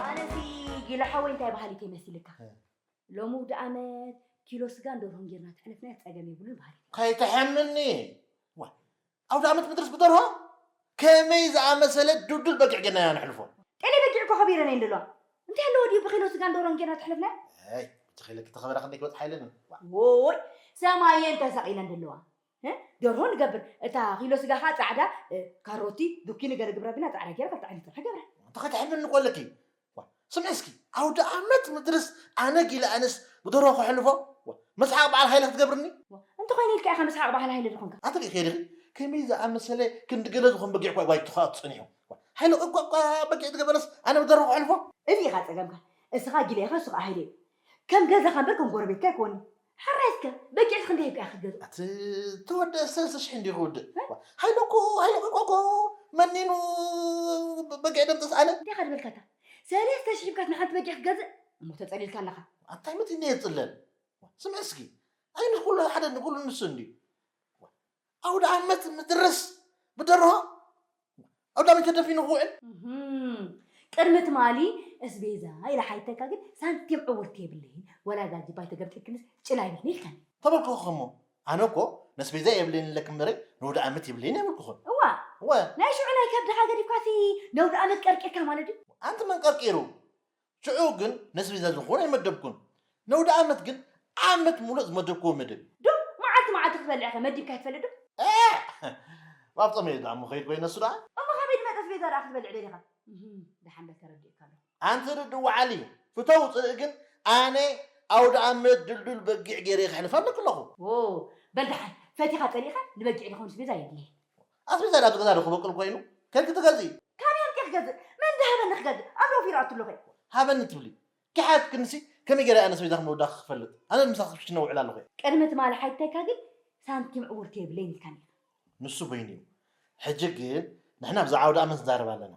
ኣነሲ ጊለ ሓወይ እንታይ በሃሊት መሲልካ? እ። ሎሚ ውዲ ዓመት ኪሎ ስጋን ደርሆን ጌርና ተሕልፍና ጸገም የብሉን በሃሊት። ከይትሐምኒ። ዋ፣ ኣውደ ዓመት ምድርስ ብደርሆ? ከመይ ዝኣመሰለ ድልዱል በጊዕ ጌርና ኢና ነሕልፎ? ጤለ በጊዕ እኮ ከቢረን እየን ዘለዋ። እንታይ ኣለዎ ድዩ ብኪሎ ስጋን ደርሆን ጌርና ተሕልፍና? ኣይ፣ ብትኺለኪ ተኸበራ ክንደይ ክበጽሓ ኢለን። ዋ። ዎይ፣ ሰማየን ተሰቒለን ዘለዋ። እ? ደርሆ ንገብር፣ እታ ኪሎ ስጋ ኸዓ ጻዕዳ፣ እ፣ ካሮቲ፣ ዱኪ ንገለ ግብረ ቢና ጻዕዳ ጌረ ክልተ ዓይነት ጥራሕ ገብረ። እንታይ ከተሕምኒ እኮ ኣለኪ? ዋ፣ ስምዒ እስኪ፣ ኣውደ ዓመት ምድርስ ኣነ ጊለ ኣነስ ብደርሆ ከሕልፎ? ዋ፣ መስሓቕ በዓል ሃይለ ክትገብርኒ? ዋ፣ እንተኾይነ ኢልካ ኢኻ መስሓቕ በዓል ሃይለ ዝኾንካ። ኣንተ ርኢኺ ዲኺ? ከመይ ዝኣመሰለ ክንዲ ገለ ዝኾን በጊዕ እኳ ባይቱ ኸኣ ትጸኒሑ። ዋ፣ ሃይለ እኳ፣ እኳ በጊዕ ትገበረስ ኣነ ብደርሆ ከሕልፎ? እዚ ኢኻ ጸገምካ። እስኻ ጊለ ኢኻ፣ እሱ ኸኣ ሃይለ እዩ። ከም ገዛኻ እምበር ከም ጎረቤትካ ኣይኮንን'ዩ። ሕራይ እስከ፣ በጊዕስ ክንደይ ኢልካ ኢኻ ክትገዝእ? ኣቲ ተወደአ ሰለስተ ሽሕ እንድዩ ክውድእ። እ? ሃይለ እኮ፣ ሃይለ እኮ እኮ መኒኑ በጊዕ ደምፅስ ኣነ። እንታይ ኢኻ ዝበልካ እታ? ሰለስተ ሽሕ ሂብካስ ንሓንቲ በጊዕ ክትገዝእ? እሞ ተፀሊልካ ኣለኻ። ኣንታይ መቲኒ እየ ዝፅለል? ስምዒ እስኪ፣ ኣይ ንኩሉ ሓደ ንኩሉ ንሱ እንድዩ። ኣውደ ዓመት ምድርስ ብደርሆ? ኣውደ ዓመት ተደፊኑ ክውዕል? እህም። ቅድሚ ትማሊ እስቤዛ ኢለ ሓይተካ ግን ሳንቲም ዕውርቲ የብለይን። ወላ እዛ ጅባይ ተገምጢልክንስ ጭላ ይብልኒ ኢልካኒ። ተበልኩኺ እሞ። ኣነ እኮ ነስቤዛ የብለይን ኢለኪ እምበረይ ንውደ ዓመት የብለይን ኣይበልኩኽን። እዋ። እወ። ናይ ሽዑ ናይ ከብድኻ ገዲፍካሲ ነውደ ዓመት ቀርቂርካ ማለት ድዩ? ኣንቲ መን ቀርቂሩ? ሽዑ ግን ነስቤዛ ዝኾነ ኣይመደብኩን። ነውደ ዓመት ግን ዓመት ሙሉእ ዝመደብክዎ መደብ እዩ። ዶ መዓልቲ መዓልቲ ክትበልዕ ኢኻ መዲብካ ኣይትፈልጥ ዶ? ኤእ! ኣብ ጾም እየ ደኣ እሞ ከይድ ኮይነ እሱ ደኣ። እሞ ካበይ ዝመጸ ኣስቤዛ ደኣ ክትበልዕ ደሊኻ? እህም፣ ደሓን በል ተረዲእካ ኣለኹ። ኣንቲ ርድእ ወዓሊ፣ ፍተው ጽልኢ ግን ኣነ ኣውደ ዓመት ድልዱል በጊዕ ገይረ ከሕልፍ ኣለኩ ኣለኹ። ዎ፣ በል ደሓን ፈቲኻ ጸሊእኻ ንበጊዕ ዝኾን ኣስቤዛ የድልየን። ኣስቤዛ ዳ ትገዛ ዶ ክበቁል ኮይኑ? ከልኪ ትገዝኢ? ካበይ ኣምጺኤ ክገዝእ? መን ዳ ሃበኒ ክገዝእ? ኣብ ዶ ፊራቱ ኣለኹ? ሃበኒ ትብሊ? ክሓት ክንሲ ከመይ ገይረ ኣነ ኣስቤዛ ክመውዳ ክፈልጥ? ኣነ ምሳኺ ክሽነ ውዕል ኣለኹ። ቅድሚ ትማሊ ሓይተካ ግን ሳንቲም ዕውርቲ የብለይን ኢልካኒ። ንሱ በይኑ እዩ። ሕጂ ግን ንሕና ብዛዕባ ኣውደ ኣመት ንዛረብ ኣለና።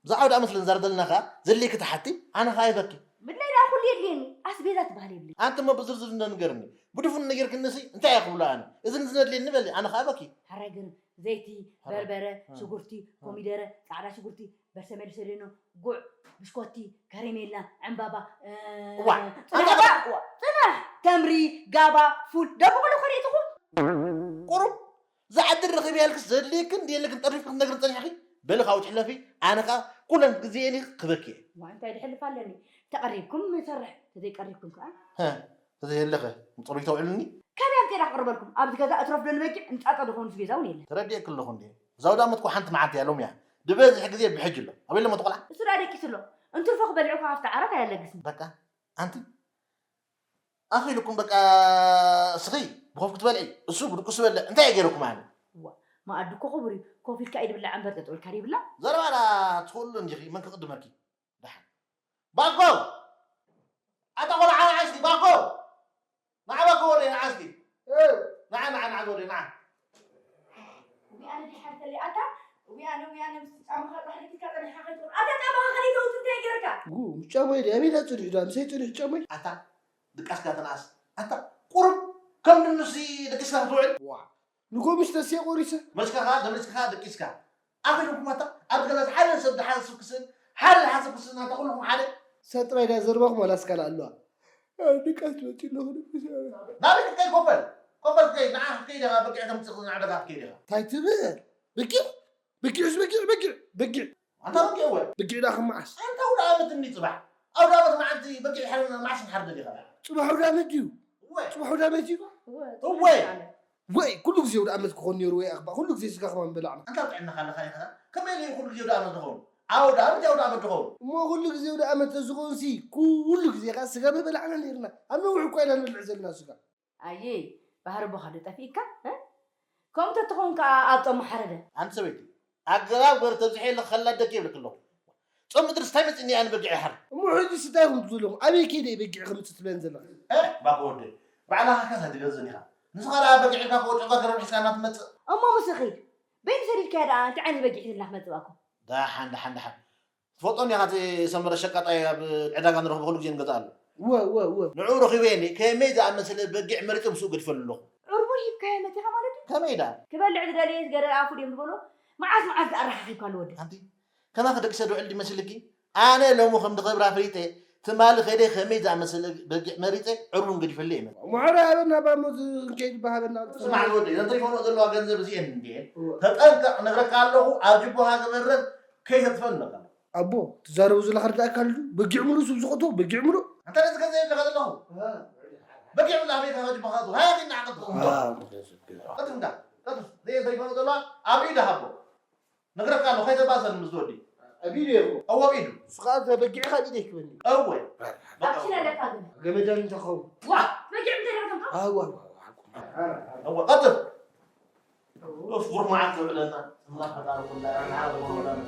ብዛዕባ ኣውደ ኣመት ስለ ንዛረብ ዘለና ከኣ ዘድልየኪ ትሓቲ፣ ኣነ ከኣ ይህበኪ። ብድላይ ደኣ ኩሉ የድልየኒ፣ ኣስቤዛ ትበሃል የብለይን። ኣንቲ እሞ ብዝርዝር እንዶ ንገርኒ። ብድፉን ነጊርክንሲ እንታይ እየ ክብሎ ኣነ? እዝን እዝን ኣድልየኒ በሊ፣ ኣነ ከኣ በኪ። ሕራይ ግን ዘይቲ፣ ሕራይ። በርበረ፣ ሕራይ። ሽጉርቲ፣ ኮሚደረ፣ ጻዕዳ ሽጉርቲ፣ በርሰሜል ሰሌኖ፣ ጉዕ፣ ብሽኮቲ፣ ከረሜላ፣ ዕምባባ፣ እ፣ እዋ፣ ጽናሕ፣ ኣንታ እዋ፣ ጽናሕ፣ ተምሪ፣ ጋባ፣ ፉል፣ ደብቑ ዶ ከሪእትኹም? ቁሩብ ዝዓድር ረኺበ ያልክስ ዘድልየክን ዘየለክን ጠሪፍኪ ክትነግሪ ጸኒሕኪ? በሊ ካብኡ ትሕለፊ፣ ኣነ ከኣ ኩለን ግዜየን ክበኪ እየ። እዋ፣ እንታይ ድሕልፍ ኣለኒ? ተቐሪብኩም ንሰርሕ፣ ተዘይቀሪብኩም ከኣ? ሀ፣ ተዘየለኸ፣ ጽሩይ ተውዕልኒ? ካበይ ኣምጺኤ ክቕርበልኩም? ኣብዚ ገዛ እትረፍ ዶ ንበጊዕ፣ ንጻጸ ዶ ኾኑ ኣስቤዛ እውን የለን። ተረዲኤኪ ኣለኹ እንዴ? እዛ ኣውደ ዓመት እኮ ሓንቲ መዓልቲ እያ፣ ሎሚ እያ። ዝበዝሕ ግዜ ብሕጂ ኣሎ። ኣበይ ኣሎ እሞ እቲ ቆልዓ? እሱ ደኣ ደቂሱ ኣሎ። እንትርፎ ክበልዕ እኳ ካብቲ ዓራት ኣየለግስን። በቃ፣ ኣንቲ ኣኺሉኩም በቃ፣ እስኺ ብኾፍ ክትበልዒ፣ እሱ ብድቁስ ዝበልዕ፣ እንታይ እየ ገይረኩም ኣነ? እዋ፣ መኣዲ እኮ ክቡር እዩ። ኮፍ ኢልካ እዩ ዝብላዕ እምበር ጠጠው ኢልካ ይብላዕ። ዘረባ ደኣ ትኽእሉ እንዲኺ፣ መን ክቕድመኪ? ደሓን። ባኮ! ኣታ ቆልዓ ንዓ እስኪ፣ ባኮ! ንዓ ባኮ ወደይ፣ ንዓ እስኪ። እ። ንዓ፣ ንዓ፣ ንዓ ወደይ፣ ንዓ። ውይ፣ ኣነ ድሓር ተለይ፣ ኣታ፣ ውይ፣ ኣነ፣ ውይ፣ ኣነ ምስ ጫማኻ ጥራሕ ደቂስካ ጸኒሕካ ከይትውዕል። ኣታ፣ ጫማኻ ከይተውጽእ እንታይ ገይርካ? ጉ፣ ምስ ጫማይ ድየ? ኣበይ ኢላ ጽኒሑ ዳ? ምሳይ ጽኒሑ ጫማይ? ኣታ፣ ድቃስካ ተነኣስ። ኣታ፣ ቁሩብ ከም ድንሲ ደቂስካ ክትውዕል? ዋ፣ ንጎ ምሽ ተስየ ቆሪሰ። መሽካኻ፣ ደመሽካኻ ደቂስካ። ኣኺሉኩም ኣታ፣ ኣብ ገዛ ሓደ ሰብ ድሓስብ ክስእን፣ ሓደ ድሓስብ ክስእን፣ ኣታ ኩልኩም ሓደ። እሳ ጥራይ ድያ ዘረባኹም ዋላስ ካልእ ኣለዋ? ኣነ ድቃስ መጺኡ ኣለኹ፣ ንጉስ። ናበይ ክትከይድ ኮፈል? ኮፈል ክትከይድ፣ ንዓ ክትከይድ ኢኻ፣ በጊዕ ተምጽእ ንዓ ደጋ ክትከይድ ኢኻ። እንታይ ትብል? በጊዕ? በጊዕስ በጊዕ፣ በጊዕ፣ በጊዕ። ኣንታ በጊዕ እወ። በጊዕ ደኣ ከም መዓስ? ኣንታ ኣውደ ዓመት እንዲ ጽባሕ። ኣውደ ዓመት መዓልቲ በጊዕ ሓር-፣ መዓስ ንሓርድ ኢኻ? ጽባሕ ኣውደ ዓመት ድዩ? እወ። ጽባሕ ኣውደ ዓመት እዩ? እወ። እወ። ወይ፣ ኩሉ ግዜ ኣውደ ዓመት ክኾን ነይሩ ወይ ኣኽባ፣ ኩሉ ግዜ ስጋ ከማን በላዕና። ኣንታ ኣብ ጥዕናኻ ኣለኻ ኢኻ? ከመይ ኢሉ እዩ ኩሉ ግዜ ኣውደ ዓመት ዝኸውን? ኣውደ ዓመት እዩ ኣውደ ዓመት ዝኸውን። እሞ ኩሉ ግዜ ኣውደ ዓመት ተዝኸውን ሲ፣ ኩሉ ግዜ ከኣ ስጋ ምበላዕና ነይርና። ኣብ ነዊሕ እኳ ኢና ንበልዕ ዘለና ስጋ። ኣየ፣ ባህሪ ኣቦኻ ዶ ጠፊእካ? እ? ከምኡ ተትኸውን ከኣ ኣብ ጾም ምሓረደ። ኣንቲ ሰበይቲ፣ ኣገባብ ገይሩ ተብዝሐ የለ ከላደኪ ይብለኪ ኣለኹ። ጾም ምድርስ እንታይ መጺእኒ ኣነ በጊዕ ይሓርድ? እሞ ሕጂስ እንታይ ኢኹም ትብሉ ዘለኹም? ኣበይ ከይደ እየ በጊዕ ከምጽእ ትብለኒ ዘለኻ? እ፣ ባኮ ወደይ፣ ባዕልኻ ከ ኣይትገዝእን ኢኻ። ንስኻ ደኣ በጊዕ ኢልካ ከወጭ ጓገረብ ሒዝካ እናትመጽእ። እሞ ምስ ኺድ፣ በይኑ ሰዲድካዮ ደኣ እንታይ ዓይነት በጊዕ ሒዝልና ክመጽእ ባኮ? ደሓን፣ ደሓን፣ ደሓን። ትፈልጦ እንዲኻ፣ እቲ ሰመረ ሸቃጣይ ኣብ ዕዳጋ ንረኽቦ ኩሉ ግዜ ንገዝኣሉ። እወ፣ እወ፣ እወ። ንዕኡ ረኺበ እየ፣ ከመይ ዝኣመሰለ በጊዕ መሪጸ ምስኡ ገዲፈሉ ኣለኹ። ዕርቡን ሂብካዮ መቲኻ ማለት እዩ? ከመይ ደኣ? ክበልዕ ዝደለየ ገለ ኣፉ ድዮም ዝበሎ? መዓስ መዓስ ደኣ ኣረኻኺብካሉ ወዲ? ኣንቲ፣ ከማኺ ደቂሰ ድውዕል ድመስልኪ? ኣነ ሎሚ ከም ድኸብራ ፈሊጠ፣ ትማሊ ከይደ ከመይ ዝኣመሰለ በጊዕ መሪጸ፣ ዕርቡን ገዲፈሉ እየ መ- ምሕረ ሃበና፣ ባሞ ዝ-፣ ክንከይድ ባሃበና። ስማዕ ወዲ፣ እዘን ትሪፎኖ ዘለዋ ገንዘብ እዚኤን እንድየን። እወ። ተጠንቀቕ፣ ነግረካ ኣለኹ፣ ኣብ ጅቦኻ ዝበረር ከይተጥፈን ኣለካ። ኣቦ፣ ትዛረቡ ዘለኻ ርዳእካ ኣሎ። በጊዕ ምሉእ ስብ ዝኸቶ፣ በጊዕ ምሉእ። ኣንታ ነዚ ገንዘብ የብለካ ዘለኹ። በጊዕ ምሉእ ኣበይ ካብ ጅቦኻ ኣቱ? ሃያ ዲና ዓቐብ። ዋ፣ ቀጥፍ እንዳ፣ ቀጥፍ። ዘይን ተሪፈኖ ዘለዋ ኣብ ኢዳ ሃቦ። ነግረካ ኣለኹ፣ ከይተባሰል ምስ ወዲ። ኣብ ኢዱ እየ እኮ። እወ፣ ኣብ ኢዱ። ንሱ ኸዓ እዛ በጊዕኻ ኣብ ኢደይ ክበኒ። እወ። ኣክሽን ኣለካ ግን። ገመዳን እንተኸውን። ዋ፣ በጊዕ ምንታይ ደኣ ከምካ? ኣዋ፣ ኣዋ፣ ኣዋ። እወ፣ ቀጥፍ። ኡፍ፣ ብሩኽ መዓልቲ የውዕለልና። ኣምላኽ ፈጣሪ ኩሉ፣ ንዓና ወለና።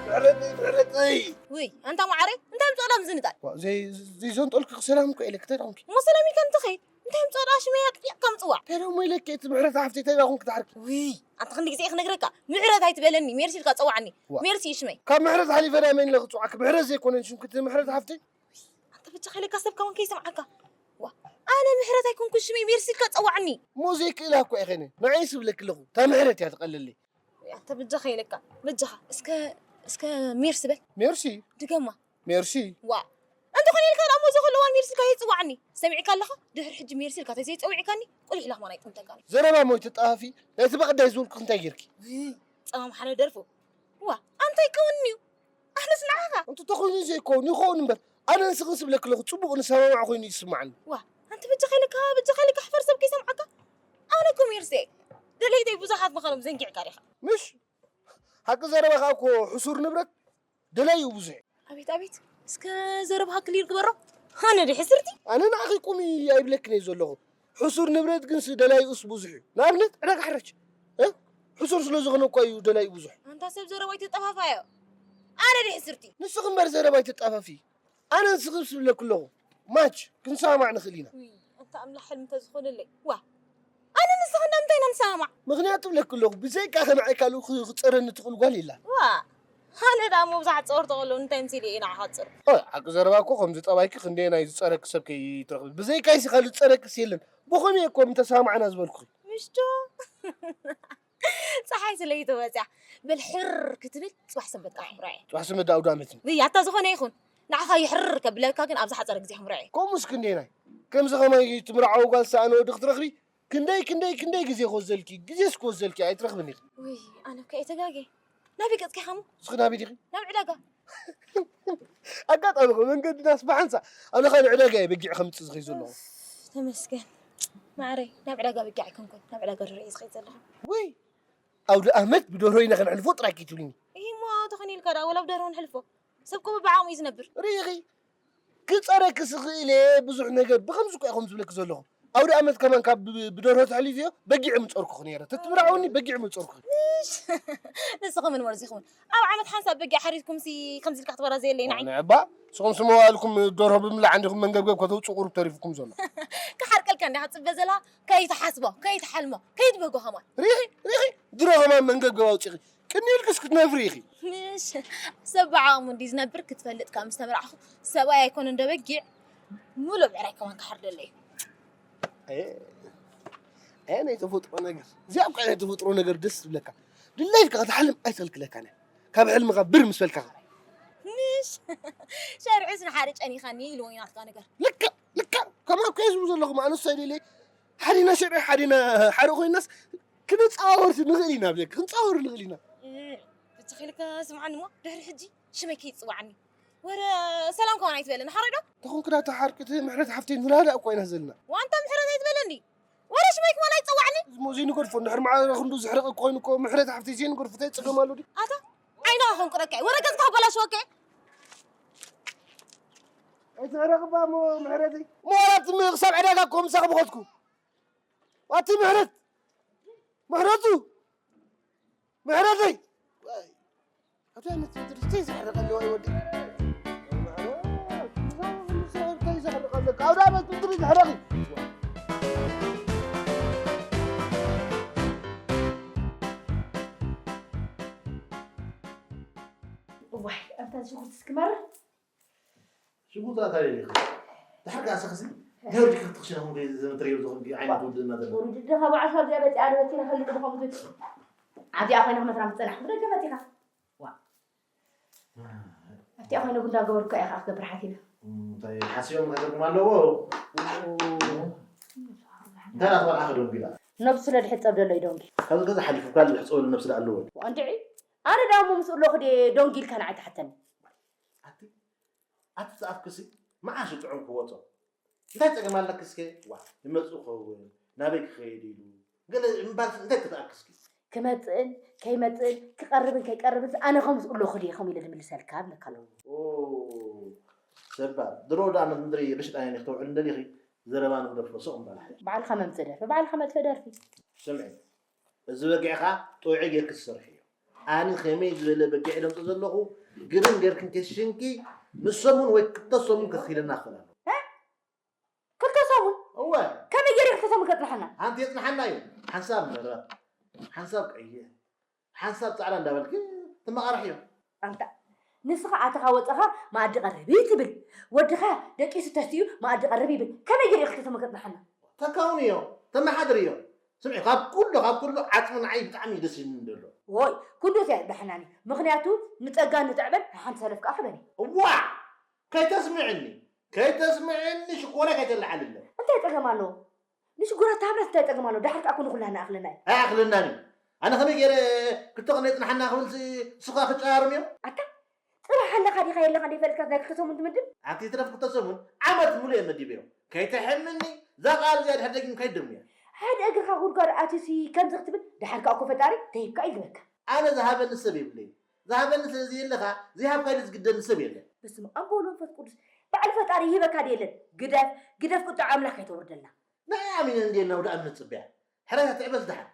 ምሕረተይ፣ ምሕረተይ። ውይ፣ ኣንታ ማዓረይ፣ እንታይ ምጽኦ ዳኣ ምዝንጣል? ዋ፣ ዘይ-፣ ዘይዘንጠልኩ ሰላም እኮ ኢለኪ፣ እንታይ ደኣ ኮንኪ? እሞ ሰላም ኢልካ እንትኸይድ፣ እንታይ ምጽኦ ዳኣ ሽመይ ኣጥፊእካ ምጽዋዕ? እንታይ ደኣ እሞ ኢለኪ፣ እቲ ምሕረት ሓፍተይ፣ እንታይ ደኣ ኮንኪ ትሓርቂ? ውይ፣ ኣንታ ክንዲ ግዜ ክነግረካ፣ ምሕረት ኣይትበለኒ፣ ሜርሲ ኢልካ ጸዋዕኒ። ዋ። ሜርሲ እዩ ሽመይ። ካብ ምሕረት ሓሊፈ ዳኣ መን ኢለ ክጽዋዕኪ? ምሕረት ዘይኮነን ሽምኪ እቲ ምሕረት ሓፍተይ? ኣንታ በጃኻ ኢለካ ሰብ ከማን ከይሰምዓካ። ዋ፣ ኣነ ምሕረት ኣይኮንኩን ሽመይ፣ ሜርሲ ኢልካ ጸዋዕኒ። እሞ ዘይክእላ እኮ እየ ኸይነ። ንዓይ ስብለኪ ኣለኹ። እታ ምሕረት እያ ትቐለለይ። ኣንታ በጃኻ ኢለካ። በጃኻ። እስከ፣ እስከ ሜርሲ በል። ሜርሲ? ድገማ። ሜርሲ? ዋ። እንተኾነ ኢልካ ደኣ እሞ እዚ ከለዋ ሜርሲ ኢልካ ይጽዋዕኒ። ሰሚዕካ ኣለኻ? ድሕሪ ሕጂ ሜርሲ ኢልካ ተዘይጸዊዕካኒ፣ ቁሊሕ ኢላ ከማን ኣይጥምተካን። ዘረባ እሞ ኣይትጠፋፊ። ናይቲ በቐዳይ ዝበልኩ እንታይ ጌርኪ? ውይ፣ ጸማም ሓደ ደርፉ። ዋ፣ ኣንታይ ከውንዩ? ኣነስ ንዓኻ። እንተ ተኾይኑ ዘይከውን ይኸውን እምበር፣ ኣነ ንስኽን ስብለኪ ኣለኹ፣ ጽቡቕ ንሰማማዕ ኮይኑ ይስማዓኒ። ዋ፣ ኣንቲ በጃኻ ኢለካ፣ በጃኻ ኢለካ፣ ሕፈር ሰብ ከይሰምዓካ። ኣነ እኮ ሜርሲ፣ ደለይተይ ብዙሓት ምዃኖም ዘንጊዕካ ዲኻ? ምሽ? ሓቂ ዘረባኻ እኮ ሕሱር ንብረት ደላዩ ብዙሕ። ኣቤት፣ ኣቤት፣ እስከ ዘረባኻ ክሊር ግበሮ። ኣነ ድየ ሕስርቲ? ኣነ ንዓኺ ቁሚ ኣይብለክን እየ ዘለኹ። ሕሱር ንብረት ግንስ ደላዩኡስ ብዙሕ እዩ። ንኣብነት ዕዳጋ ሕረች፣ እ? ሕሱር ስለ ዝኾነ እኳ እዩ ደላዩ ብዙሕ። ኣንታ ሰብ ዘረባ ኣይተጠፋፋዮ። ኣነ ድየ ሕስርቲ? ንስኺ እምበር ዘረባ ኣይተጣፋፊ። ኣነ ንስኺ ስብለኪ ኣለኹ። ማች ክንሰማማዕ ንኽእል ኢና። ውይ፣ ኣንታ ኣምላኽ ሕልሚ እንተዝኾነለይ። ዋ፣ ኣነ ንስኻ እንዳ ምንታይ ኢና ንሰማማዕ? ምኽንያቱ እብለኪ ኣለኹ፣ ብዘይካኺ ንዓይ ካልእ ክ-፣ ክጸረኒ ትኽእል ጓል የላን። ዋ፣ ኣነ ደኣ እሞ ብዙሓት ጸወርቲ ከለዉ እንታይ መሲለ እየ ንዓኻ ክጸር? ኦ፣ ሓቂ ዘረባ እኮ ከምዚ ጠባይኪ ክንደየናይ ዝጸረኪ ሰብ ከይትረኽቢ። ብዘይካይሲ ካልእ ዝጸረክስ የለን። ብኸመይ እኮ ምተሰማማዕና ዝበልኩኺ? ምሽቶ ጸሓይ ስለ ይተወጽያ፣ በል ሕር ክትብል ጽባሕ ሰንበት ከኣ ሕምራየ። ጽባሕ ሰንበት ኣውደ ዓመት እዩ። ውይ፣ ኣታ ዝኾነ ይኹን። ንዓኻ ይሕርር ከብለካ ግን ኣብ ዝሓጸረ ግዜ ሕምራየ። ከምኡስ ክንደየናይ? ከምዚ ኸማይ ትምርዓዊ ጓል ዝሰኣነ ወዲ ክትረኽቢ ክንደይ፣ ክንደይ፣ ክንደይ ግዜ ክወስደልኪ፣ ግዜስ ክወስደልኪ ኣይትረኽብን ኢኺ። ውይ፣ ኣነ እኮ እየ ተጋግየ። ናበይ ገጽኪ ኢኻ እሞ? እስኺ ናበይ ዲኺ? ናብ ዕዳጋ። ኣጋጣሚ እኮ መንገድናስ ብሓንሳእ፣ ኣነ ኸኣ ንዕዳጋ እየ በጊዕ ከምጽእ ዝኸይድ ዘለኹ። ኡፍ፣ ተመስገን። ማዕረይ፣ ናብ ዕዳጋ በጊዕ ኣይኮንኩን፣ ናብ ዕዳጋ ደርሆ እየ ዝኸይድ ዘለኹ። ውይ፣ ኣውደ ኣመት ብደርሆ ኢና ከነሕልፎ ጥራይ ከይትብልኒ። እሂ እሞ፣ ተኾነ ኢልካ ደኣ ወላ ብደርሆ ንሕልፎ። ሰብ እኮ በብዓቕሙ እዩ ዝነብር። ርኢኺ፣ ክጸረኪ ስኽእል እየ ብዙሕ ነገር፣ ብኸምዚ እኮ እየ ከምዚ ዝብለኪ ዘለኹ። ኣውደ ኣመት ከማን ካብ ብ-፣ ብደርሆ ተሕሊፍዮ በጊዕ ምጸርኩኺ ነይረ። ተትምርዓውኒ በጊዕ ምጸርኩኺ። ምሽ፣ ንስኺ ምን መርዚ ይኸውን? ኣብ ዓመት ሓንሳብ በጊዕ ሓሪድኩምሲ ከምዚ ኢልካ ክትበራዘየለይ ንዓይ። ንዕባ፣ ንስኹም ስመዋእልኩም ደርሆ ብምብላዕ እንዲኹም መንገብገብ ከተውጽኡ ቁሩብ ተሪፉኩም ዘሎ። ክሓርቀልካ እንዲኻ ትጽበ ዘለኻ፣ ከይትሓስቦ፣ ከይትሓልሞ፣ ከይትበጎ ከማን። ሪኺ፣ ሪኺ፣ ድሮ ከማን መንገብገብ ኣውጺኺ። ቅኒ ኢልክስ ክትነፍሪ ኢኺ። ምሽ፣ ሰብ ብዓቕሙ እንዲ ዝነብር ክትፈልጥ ካብ ምስ ተመርዓኹ፣ ሰብኣይ ኣይኮነን ዶ በጊዕ፣ ምሉእ ብዕራይ ከማን ክሓርደለይ። ኣየ፣ ኣየ ናይ ተፈጥሮ ነገር። እዚኣ እኮ ናይ ተፈጥሮ ነገር ደስ ትብለካ። ድላይካ ክትሓልም ኣይትኽልክለካን እያ። ካብ ሕልምኻ ብር ምስ በልካ። ምሽ፣ ሸርዕስ ንሓደ ጨኒኻኒ ኢልዎ እዩ ናትካ ነገር። ልክዕ፣ ልክዕ። ከምኣ እኮ እየ ዝብሉ ዘለኹ። ኣነስ ኣይደልየ። ሓዲና ሸርዒ፣ ሓዲና ሓርኢ ኮይናስ ክንጻወር ንኽእል ኢና፣ ብለክ-፣ ክንጻወር ንኽእል ኢና። እም፣ ብትኽክል ከ ስምዓኒ እሞ፣ ድሕሪ ሕጂ ሽመይ ከይትጽውዓኒ። ወረ ሰላም ከማን ኣይትበለኒ፣ ሓራይ ዶ? ተኾንክ ዳ ተሓርቅቲ ምሕረት ሓፍተይ ንራዳእ እኮ ኢና ዘለና። ዋንታ ምሕረት ኣይትበለኒ። ወረ ሽመይ ከማን ኣይትጸውዓኒ። እሞ ዘይንገድፎ፣ እንድሕር ማዕረ ክንዱ ዝሕረቕ እኮ ኮይኑ እኮ፣ ምሕረት ሓፍተይ ዘይንገድፎ፣ እንታይ ጸገም ኣሎ ድዩ? ኣታ፣ ዓይንኻ ከንቁረካ እየ። ወረ ገጽካ ኣበላሽወካ እየ። ኣይትሕረቕባ እሞ ምሕረተይ። እሞ ዋላ እቲ ም-፣ ክሳብ ዕዳጋ እኮ ምሳኺ ብኸድኩ። ኣቲ ምሕረት! ምሕረቱ! ምሕረተይ! ዋይ! ኣታ ነቲ ድርስተይ ዝሕረቐ ኣለዋ ይወዲ። ዘሕርቕ ኣለካ። ኣውደ ዓመት ብትሪ ዘሕረቒ። እዋይ፣ ኣብታ ሽጉርትስ ክመርር። ሽጉርታ እንታይ ደሊኺ? ድሓር ከኣ ሰኽሲ፣ ነውሪ ክትኽሽነ ኹን ከይ ዘመትረዮ ዝኾን ዓይነት ውድእና ዘሎ። ውድድኻ በዓልካ ኣብዚኣ መጺኣ ዶ መኪና ፈልጥ ድኾም ዝብል። ኣብዚኣ ኮይና ክመትራ ምጸናሕ፣ ብደገ መጺኻ። ዋ። ኣብቲኣ ኮይነ ቡንዳ ገበርኩ እያ ከኣ ክገብር ሓቲነ። እንታይ ሓሲቦም ከደርግም ኣለዎ? እንታይ ናትባልዓ ከደንጉ ኢላ? ነብሱ ስለ ድሕጸብ ዘሎ እዩ ደንጉ። ካብዚ ገዛ ሓሊፉ ካልእ ዝሕጸበሉ ነብሲ ደኣ ኣለዎ። እንድዒ፣ ኣነ ደኣ እሞ ምስኡ ኣለኹ ድየ ደንጉ ኢልካ ንዓይ ትሓተኒ? ኣቲ፣ ኣቲ ዝኣፍክሲ መዓሽ ጥዑም ክወጾ። እንታይ ጸገም ኣለኪ እስከ? ዋ፣ ይመጽእ ክኸውን፣ ናበይ ክኸይድ ኢሉ። ገለ እምባልስ እንታይ ክትኣክስኪ? ክመጽእን ከይመጽእን ክቐርብን ከይቀርብን ኣነ ከምኡ ኣለኹ ድየ ከምኡ ኢለ ዝምልሰልካ እብለካ ኣለኹ። ኦ፣ ሰባ፣ ድሮ ደኣ ምስ ምድሪ ርሽጣ እየ ክተውዕል እንደሊኺ፣ ዘረባ ንግደፎ፣ ስቕ እምበል ሓይሽ። ባዕልኻ መምጽእ ደርፊ፣ ባዕልኻ መጥፍእ ደርፊ። ስምዒ፣ እዚ በጊዕኻ ጥዑይ ጌርኪ ትሰርሕዮ። ኣነ ከመይ ዝበለ በጊዕ ደምጽእ ዘለኹ፣ ግርም ጌርኪ እንተሽንኪ፣ ንሰሙን ወይ ክልተ ሰሙን ከኽይለና ክኽእል ኣለዎ። እ? ክልተ ሰሙን? እወ። ከመይ ገይሩ ክልተ ሰሙን ከጽንሓና? ኣንቲ የጽንሓና እዩ። ሓንሳብ መረቕ፣ ሓንሳብ ቀይሕ፣ ሓንሳብ ጻዕዳ እንዳበልኪ ትመቓርሕዮ። ኣንታ ንስኻ ኣተኻ ወጸኻ መኣዲ ቀርቢ ትብል፣ ወድኻ ደቂሱ ተስትዩ መኣዲ ቀርቢ ይብል። ከመይ ገይሩ ክልተ ሰሙን ከጽንሓና? ተካውንዮ፣ ተመሓድርዮ። ስምዒ፣ ካብ ኩሉ፣ ካብ ኩሉ ዓጽሚ ንዓይ ብጣዕሚ እዩ ደስ ይብልኒ ዘሎ። ዎይ፣ ክንዱስ እያ የጽንሓናኒ። ምኽንያቱ ንጸጋን ንትዕበን ሓንቲ ሰለፍ ከኣ ክበኒ። እዋዕ! ከይተስምዕኒ፣ ከይተስምዕኒ ሽኮርያ ከይተለዓልለ። እንታይ ጸገም ኣለዎ? ንሽጉራት ተሃብናስ እንታይ ጸገም ኣለዎ? ደሓር ከኣ ኩሉ ኩላና ኣኽለና እዩ። ኣይኣኽለናን እዩ። ኣነ ከመይ ገይረ ክልተ ቀን የጽንሓና ክብልሲ ንስኻ ክጨራርም እዮ? ኣታ ጽባሕ ኣለኻ ዲኻ የለኻ ዘይፈልጥካ ናይ ክልተ ሰሙን ትምድብ? ኣቲ ትረፍ ክልተ ሰሙን ዓመት ሙሉእ እየ መዲበዮ። ከይተሕምኒ እዛ ቃል እዚኣ ድሕር ደጊም ከይትደግምያ። ሓደ እግርኻ ጉድጓድ ኣትዩሲ ከምዚ ክትብል ደሓር ከኣ እኮ ፈጣሪ ተሂብካ እዩ ዝህበካ። ኣነ ዝሃበኒ ሰብ የብለይን። ዝሃበኒ ስለ ዘየለ ከኣ ዘይሃብካኒ ዝግደኒ ሰብ የለን። በስመ ኣብ ወወልድ ወመንፈስ ቅዱስ። ባዕሉ ፈጣሪ ይህበካ ድየለን? ግደፍ፣ ግደፍ ቁጥዓ ኣምላኽ ከይተውርደልና። ንዓይ ኣሚነ እንድየ ናብ ኣውደ ኣመት ዝጽበያ። ሕራይ እታ ትዕበስ ደሓን።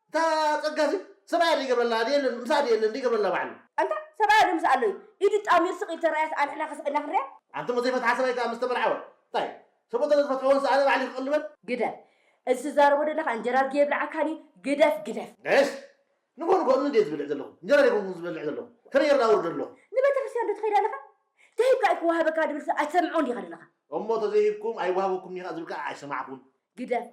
እታ ጸጋሲ ሰብኣያ ደይገብረላ ድየለን፣ ምስኣ ድየለን ደይገብረላ ባዕሉ። ኣንታ ሰብኣያ ዶ ምስኣ ኣሎ እዩ? ኢዱ ጣሚሩ ስቕ ኢሉ ተራእያስ ኣንሕና ከስቕ ኢልና ክንሪኣ? ኣንቱም ዘይፈትሓ ሰብኣይ ከኣ ምስ ተመርዓወ። እንታይ? ሰበይቱ ዝፈትሕወን ሰኣነ ባዕሉ ክቕልበን? ግደፍ። እዚ ትዛረቦ ዘለኻ እንጀራ ድየ የብልዓካን እዩ? ግደፍ፣ ግደፍ። እሽ! ንጎ ንጎ እንድየ ዝብልዕ ዘለኹ። እንጀራ ደይኮንኩን ዝበልዕ ዘለኹ። ከመይ ጌረ ኣውርዶ ኣለኹ? ንቤተክርስትያን ዶ ትኸይድ ኣለኻ? ተሂብካ ኣይክወሃበካ ድብል ሰብ ኣይትሰምዖን ዲኻ ዘለኻ? እሞ ተዘይሂብኩም ኣይወሃበኩም ዲኻ ዝብል ከኣ ኣይሰማዕኩን። ግደፍ፣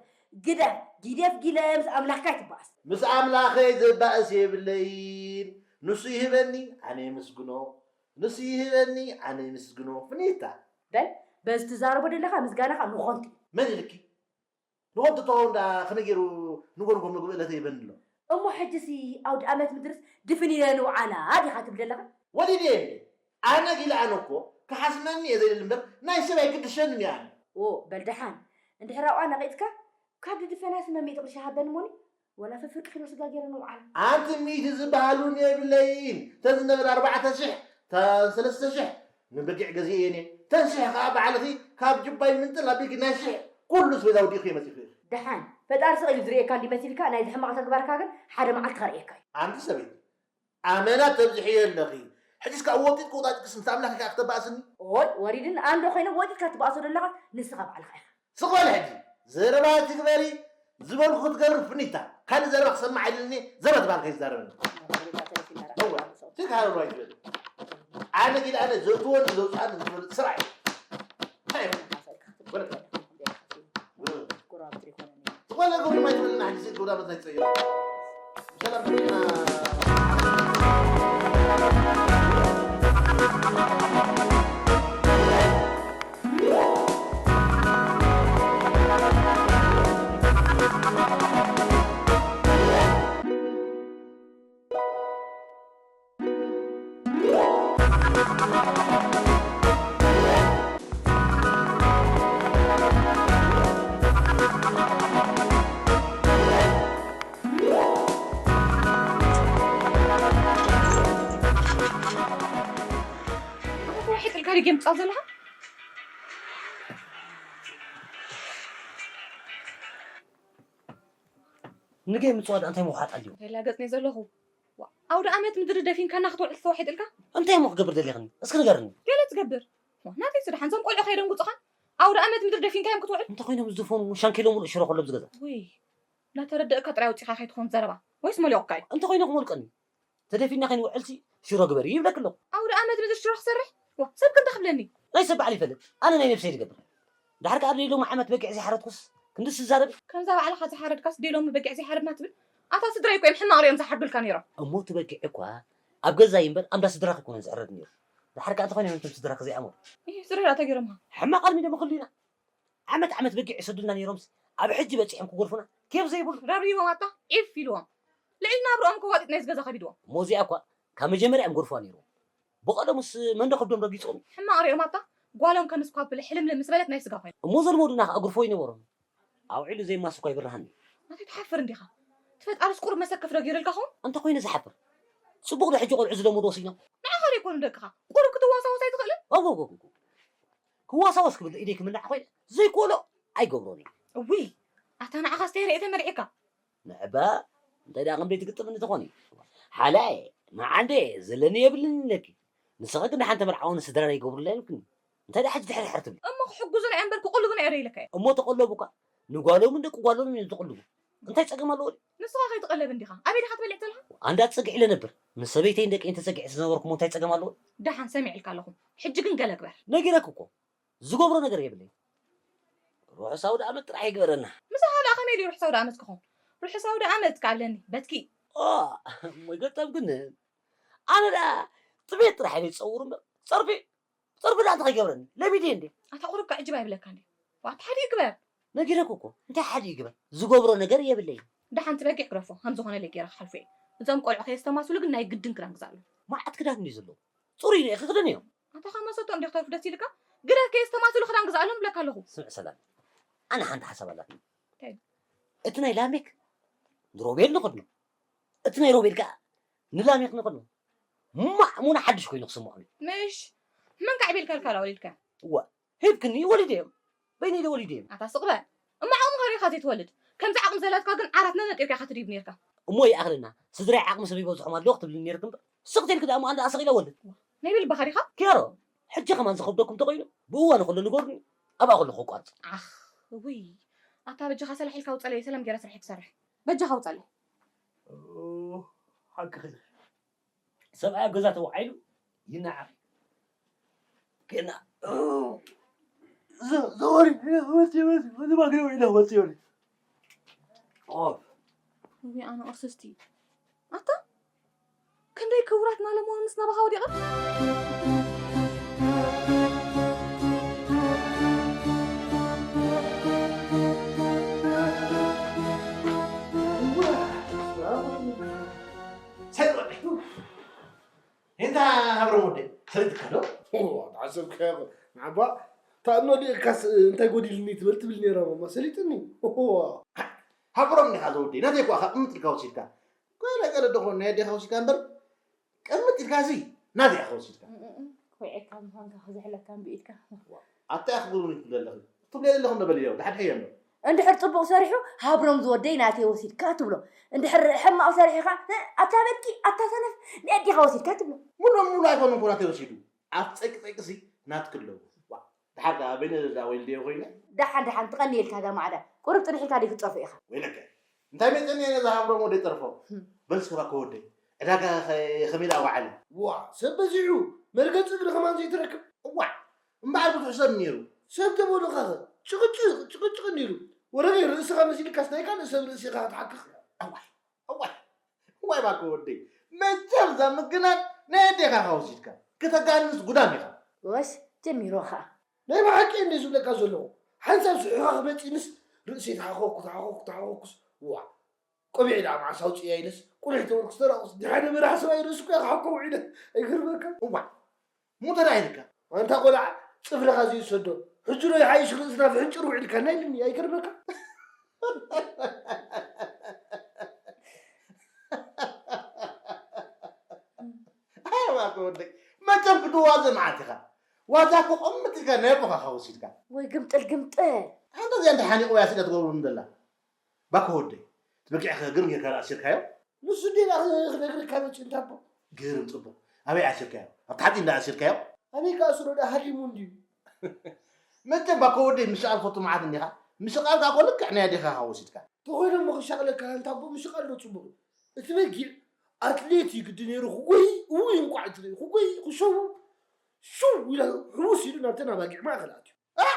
ግደፍ፣ ጊደፍ ጊለ ምስ ኣምላኽካ ኣይትበኣስ። ምስ ኣምላኸይ ዘባእስ የብለይን። ንሱ ይህበኒ፣ ኣነ የመስግኖ። ንሱ ይህበኒ፣ ኣነ የመስግኖ። ፍኒታ። በል፣ በዚ ትዛረቦ ዘለኻ ምስጋናኻ ንኾንቱ እዩ። መን ኢልኪ? ንኾንቱ ተኸውን ደኣ ከመይ ገይሩ ንጎ ንጎ ምግቢ ዕለተ ይበኒ ኣሎ? እሞ ሕጂሲ ኣውደ ኣመት ምድርስ ድፍን ኢለ ንውዓላ ዲኻ ትብል ዘለኻ? ወሊደ እየ እንዴ? ኣነ ጊለ ኣነ እኮ ክሓስመኒ እየ ዘይደሊ እምበር ናይ ሰብ ኣይግድሸንን እየ ኣነ። ኦ፣ በል ደሓን። እንድሕር ኣብኣ ነቒጽካ፣ ካብ ድድፈናሲ መሚእ ጥቕሪ ሸሃበኒ እሞኒ፣ ወላ ፍፍርቂ ኪሎ ስጋ ገይረ ንውዓላ። ኣንቲ ሚእቲ ዝበሃሉን የብለይን። ተን ዝነበራ ኣርባዕተ ሽሕ፣ ተን ሰለስተ ሽሕ ንበጊዕ ገዚኤ እየ። ተን ሽሕ ከኣ ባዕልኺ ካብ ጁባይ ምንጥል ኣቢልኪ ናይ ሽሕ ኩሉ ኣስቤዛ ወዲእኪ መጺእኪ። ደሓን፣ ፈጣሪ ስቕ ኢሉ ዝርእየካ እንዲ መሲልካ፣ ናይዚ ሕማቕ ተግባርካ ግን ሓደ መዓልቲ ከርእየካ እዩ። ኣንቲ ሰበይቲ፣ ኣመና ተብዝሕዮ ኣለኺ። ሕጂስ ከኣ ወጢጥኪ ወጣጢጥኪስ ምስ ኣምላኽኪ ከኣ ክተባእስኒ? ኦይ፣ ወሪድኒ ኣንዶ ኮይነ ወጢጥካ ትባእሶ ዘለኻ ንስኻ ባዕልኻ ኢኻ። ስቕ በሊ ሕጂ። ዘረባ ትግበሪ፣ ዝበልኩ ክትገብሪ ፍኒታ። ካልእ ዘረባ ክሰማዕ ኣይደልን እየ፣ ዘረባ ትበሃል ከይትዛረበኒ። እዋ፣ ትግሃረሉ ኣይትበል። ኣነ ጊል ኣነ ዘእትወኒ ዘውፅኣኒ ዝፈልጥ ስራይ። እንታይ ኢኹም? ወለድ። ወለድ። ጎረባብቲ ዘይኮነን እዩ። ዝኾነ ግብሪ ማይ ትብልና ሕጂ ግብሪ ኣመት ናይ ትፀይሩ። ሰላም ትብልና። ኣቦ ተዋሒጥልካ ድዩ ምጻእ ዘለኻ? ንገይ ምጽዋድ እንታይ ምዃጥ ኣልዩ? እንታይ ላገጽ ነይ ዘለኹ? ዋ፣ ኣውደ ኣመት ምድሪ ደፊንካና ክትውዕል ተዋሒጥልካ? እንታይ እሞ ክገብር ደሊኽኒ? እስኪ ንገርኒ። ገለ ትገብር። ናተይ ስራሕ፣ እዞም ቆልዑ ከይደንጉጹኻ፣ ኣውደ ኣመት ምድሪ ደፊንካዮም ክትውዕል? እንተ ኮይኖም ዝፎኑ ሻንኬሎም ሙሉእ ሽሮ ከሎ ብዝገዛ። ውይ፣ እናተረደእካ ጥራይ ኣውጺኻ ከይትኾን ዘረባ፣ ወይስ መሊቑካ እዩ? እንተ ኮይኖ ክመልቀኒ፣ ተደፊና ከይንውዕልሲ ሽሮ ግበሪ ይብለክ ኣለኹ። ኣውደ ኣመት ምድሪ ሽሮ ክሰርሕ? ዋ፣ ሰብ ክንታ ክብለኒ? ናይ ሰብ ባዕሉ ይፈልጥ፣ ኣነ ናይ ነብሰይ ዝገብር። ድሓር ከኣ ኣብ ሎሚ ዓመት በጊዕ ዘይሓረድኩስ ክንድስ ዝዛረብ? ከምዛ ባዕልኻ ዝሓረድካስ ዴሎሚ በጊዕ ዘይሓረድና ትብል? ኣታ ስድራይ እኮ እዮም ሕማቕ ሪኦም ዝሓርዱልካ ነይሮም። እሞ እቲ በጊዕ እኳ ኣብ ገዛይ እምበር ኣብ እንዳ ስድራኺ ኣይኮነን ዝሕረድ ነይሩ። ድሓር ከኣ እንተኾይነ ነቶም ስድራኺ ዘይኣመሩ። ይህ ስድራይ ዳኣ እንታይ ገይሮምኻ? ሕማቕ ኣልሚዶም ክህሉ ኢና። ዓመት ዓመት በጊዕ ይሰዱልና ነይሮምስ ኣብ ሕጂ በጺሖም ክጎርፉና ኬፍ ዘይብሉ። ረብሪቦም ኣታ ዒፍ ኢልዎም። ልዕሊ ናብርኦም ከዋጢጥ ናይዚ ገዛ ከቢድዎም። እሞ እዚኣ እኳ ካብ መጀመርያ እዮም ጎርፍዋ ነይሮም። ብቐደሙስ መን ዶ ከብዶም ረጊጾም? ሕማቕ ሪኦም ኣታ ጓሎም ከንስኳብለ ሕልምልም ምስ በለት ናይ ስጋ ኮይኑ። እሞ ዘልመዱና ከኣ ግርፎ ይነበሮም። ኣውዒሉ ዘይማስ እኳ ይብርሃኒ። ኣንተ ትሓፍር እንዲኻ። ትፈጣርስ ቁሩብ መሰከፍ ዶ ገይሩልካ ኸውን? እንተ ኮይነ ዝሓፍር። ጽቡቕ ዶ ሕጂ ቆልዑ ዝለመዱ ወሲኖም? ንዓኻ ዶ ይኮኑ ደቅኻ? ቁሩብ ክትዋሳወስ ኣይትኽእልን? ኣው፣ ኣው፣ ኣው፣ ኣው። ክዋሳወስ ክብል ኢደይ ክምናዕ ኮይነ ዘይኮሎ ኣይገብሮን እየ። እውይ፣ ኣታ ንዓኻ ስተይ ርእየ ተመርዒካ። ንዕባ እንታይ ደኣ ከም ደይ ትግጥምኒ ተኾኒ። ሓላይ፣ መዓንደ፣ ዘለኒ የብልን ኢለኪ። ንስኺ ግን ደሓን ተመርዓውን ስድራ ዘይገብሩላ ኢልክኒ። እንታይ ደኣ ሕጂ ድሕሪ ድሕሪ ትብሊ? እሞ ክሕግዙ ናይ እምበር ክቕልቡ ናይ ረ ኢለካ እየ። እሞ ተቐለቡ እኳ ንጓሎምን ደቂ ጓሎምን እዮም ዝቕልቡ። እንታይ ጸገም ኣለዎ? ንስኻ ከይትቐለብ እንዲኻ። ኣበይ ዲኻ ትበልዕ ዘለኻ? ኣንዳ ጸግዒ ኢለ ነበር። ምስ ሰበይተይን ደቀይን ተጸጊዐ ዝነበርኩ እሞ እንታይ ጸገም ኣለዎ? ደሓን ሰሚዕልካ ኣለኹ። ሕጂ ግን ገለ ግበር። ነጊረክ እኮ። ዝገብሮ ነገር የብለይ። ርሑስ ኣውደ ኣመት ጥራሕ ይግበረና። ምሳኻ ደኣ ከመይ ኢሉ ርሑስ ኣውደ ኣመት ክኸውን? ርሑስ ኣውደ ኣመት ከ ኣለኒ። በትኪ። ኦ፣ እሞ ይገጠም ግን። ኣነ ደኣ ጥሜት ጥራሕ ኢለ ይጸውር እምበር። ጸርፊ፣ ጸርፊ ደኣ እንታይ ይገብረኒ? ለሚደ እንዴ? ኣታ ቁሩብ ከ ዕጅብ ኣይብለካ እንዴ? ዋት ሓደ ይግበር። ነጊረክ እኮ። እንታይ ሓደ ይግበር? ዝገብሮ ነገር የብለይ። ደሓን ትበጊዕ ግረፎ። ከም ዝኾነ ለይ ገይረ ክሓልፎ እየ። እዞም ቆልዑ ከየስተማስሉ ግን ናይ ግድን ክዳን ግዛሉ። መዓት ክዳን እንዴ ዘለዎ? ጽሩይ ኢለ ክኽደን እዮም። ኣታ ካብ መሰቶ እንዴ ክተርፉ ደስ ኢልካ? ግደፍ ከየስተማስሉ ክዳን ግዛሎም እብለካ ኣለኹ። ስምዕ ሰላም። ኣነ ሓንቲ ሓሳብ ኣላትኒ። እንታይ? እቲ ናይ ላሜክ ንሮቤል ንኽድኖ። እቲ ናይ ሮቤል ከኣ ንላሜክ ንኽድኖ። ማዕ ሙና ሓድሽ ኮይኑ ክስምዖ እዩ። ምሽ? መን ከ ዕቤልካ ኢልካ ዶ ወሊድካ? እዋ፣ ሂብክኒ ወሊደ እዮም። በይነይ ዶ ወሊደ እዮም። ኣታ ስቕ በል። እሞ ዓቕምኻ ርኢኻ ዘይትወልድ። ከምዚ ዓቕሚ ዘላትካ ግን ዓራት ነነጢርካ ኢኻ ትድይብ ነይርካ። እሞ ይኣኽለና። ስድራይ ዓቕሚ ሰብ ይበዝሖም ኣለዉ ክትብልኒ ነይርክ እምበር። ስቕ ተልክ ደኣ እሞ ኣንዳ ኣሰቒለ ወልድ። ናይ ብልብኻ ዲኻ? ኪያሮ፣ ሕጂ ከማን ዝኸብደኩም እንተኾይኑ፣ ብእዋኑ ከሎ ንገሩኒ። ኣብኣ ከለኹ ከቋርጽ። ዓኽ፣ እውይ። ኣታ በጃኻ ሰላሕ ኢልካ ውጸለይ፣ ሰላም ገይረ ስርሐይ ክሰርሕ። በጃኻ ውጸለይ። ኦ፣ ሓቅኺ። ሰብኣይ ኣብ ገዛ ተዋዒሉ ይነዓቕ። ገና፣ ኦ፣ ዘ-፣ ዘወሪ፣ ወፂ፣ ወፂ፣ ወፂ፣ ማግሪ ወይለ፣ ወፂ፣ ወፂ። ኦ። እውይ፣ ኣነ ቁርስስቲ። ኣታ፣ ክንደይ ክቡራት እና ለመሆኑ ምስ ናባኻ ወዲቐ? ሰይድ ወዲ። እንታ ሃብሮም ወደይ፣ ሰሊጥካ ዶ? ኦ፣ ተዓሰብካዮ። ንዓባ፣ ታእኖ ዲእካስ እንታይ ጎዲልኒ ትብል ትብል ነይራ ማማ፣ ሰሊጥኒ። ኦ። ሃብሮም ዲኻ ዘወደይ፣ ናተይ እኳ ኢኻ ቅምጥ ኢልካ ወሲድካ። ገለ ገለ ደኾን ናይ ኣዴኻ ወሲድካ እምበር፣ ቅምጥ ኢልካ እዚ ናተይ ኢኻ ወሲድካ። እም፣ እም፣ እም። ኮይዕካ ምዃንካ ክዝሕለካ እምቢ ኢልካ። ኣታ ኢኻ ክብሉኒ ትብሊ ኣለኺ። ትብሊ ኣለኹ እንዶ በልዮ፣ ድሓድሕዮ እንዶ። እንድሕር ጽቡቕ ሰሪሑ፣ ሃብሮም ዝወደይ ናተይ ወሲድካ ትብሎ። እንድሕር ሕማቕ ሰሪሑ ኸኣ፣ እ፣ ኣታ በኪ፣ ኣታ ሰነፍ፣ ናይ ኣዴኻ ወሲድካ ትብሎ። ሙሉ ሙሉ ኣይኮነን እኮ ናተይ ወሲዱ። ኣብ ጸቂ ጸቂ ሲ ናትኪ ኣለዎ። ዋ፣ ድሓር ከኣ በይነ ዘዛ ወይ ልደዮ ኮይነ። ደሓን ደሓን፣ ትቐንየልካ እዛ ማዕዳ። ቁሩብ ጽንሕ ኢልካ ደይ ክትጸርፎ ኢኻ። ወይለከ፣ እንታይ መይጸኒ እየ ነዛ ሃብሮም ወደይ ጸርፎ? ህም። በል እስከ እባክህ ወደይ፣ ዕዳጋ ከ-፣ ከመይ ደኣ ወዓለ? ዋ፣ ሰብ በዚሑ፣ መርገጺ እግሪ ከማን ዘይትረክብ። እዋዕ፣ እምበኣር ብዙሕ ሰብ ነይሩ። ሰብ ተበሉኻኸ፣ ጭቕጭቕ፣ ጭቕጭቕ እንዲሉ። ወረደይ ርእስኻ መሲልካስ ናይ ካልእ ሰብ ርእሲ ኢኻ ክትሓክኽ። እዋይ፣ እዋይ፣ እዋይ እባክህ ወደይ። መቸም እዛ ምግናን ናይ ኣዴኻ ኢኻ ወሲድካ። ክተጋንንስ ጉዳም ኢኻ። ወስ፣ ጀሚሮ ኸኣ። ናይ ብሓቂ እንደ ዝብለካ ዘለኹ። ሓንሳብ ስሑኻ ክመጺንስ ርእሰይ ተሓኾኩ፣ ተሓኾኩ፣ ተሓኾኩስ። ዋ። ቆቢዕ ደኣ መዓስ ኣውጽእያ ኢለስ፣ ቁሊሕ ተወርኩስ ተራቑስ፣ ድሓደ መራሕ ሰብኣይ ርእሱ እኮ ክሓኮ ውዒለ። ኣይገርመካ? እዋዕ፣ እሞ እንታይ ደኣ ኢልካ? ኣንታ ቆልዓ፣ ጽፍርኻ ዘይሰዶ፣ ሕጂ ዶ ይሓይሽ ርእስና ፍሕንጭር ውዒልካና ኢልኒ፣ ኣይገርመካ? ኣይ፣ እባክህ ወደይ፣ መቸም ክትዋዘ መዓት ኢኻ። ዋዛ እኮ ቅምጥ ኢልካ ናይ ኣቦኻ ኢኻ ወሲድካ። ወይ ግምጥል ግምጥል። ኣንታ እዚኣ እንታይ ሓኒቑ እያ ስለ ትገብሩ እንደላ? ባኮ ወደይ፣ እቲ በጊዕኸ ግርም ጌርካ ዶ ኣሲርካዮ? ንሱ እንዴ ደኣ ክነግረካ መጺኡ እንታቦ። ግርም ጽቡቕ። ኣበይ ኣሲርካዮ? ኣብ ታሕቲ እንዳ ኣሲርካዮ? ኣበይ ክኣስሮ ደኣ ሃዲሙ እንድዩ። መቸም ባኮ ወደይ ምሽቓል ፈቱ መዓት እንዲኻ። ምሽቓልካ እኮ ልክዕ ናይ ኣዴኻ ኢኻ ወሲድካ። ተኾይኑ እሞ ክሻቕለካ ኣንታ ኣቦ ምሽቓል ዶ ጽቡቕ እዩ? እቲ በጊዕ ኣትሌት እዩ ግዲ ነይሩ ክጎይ፣ እውይ እንቋዕ ትርኢ፣ ክጎይ፣ ክሸው፣ ሽው ኢላ ሕውስ ኢሉ ናብተን ኣባጊዕ ማእከል ኣትዩ። እ!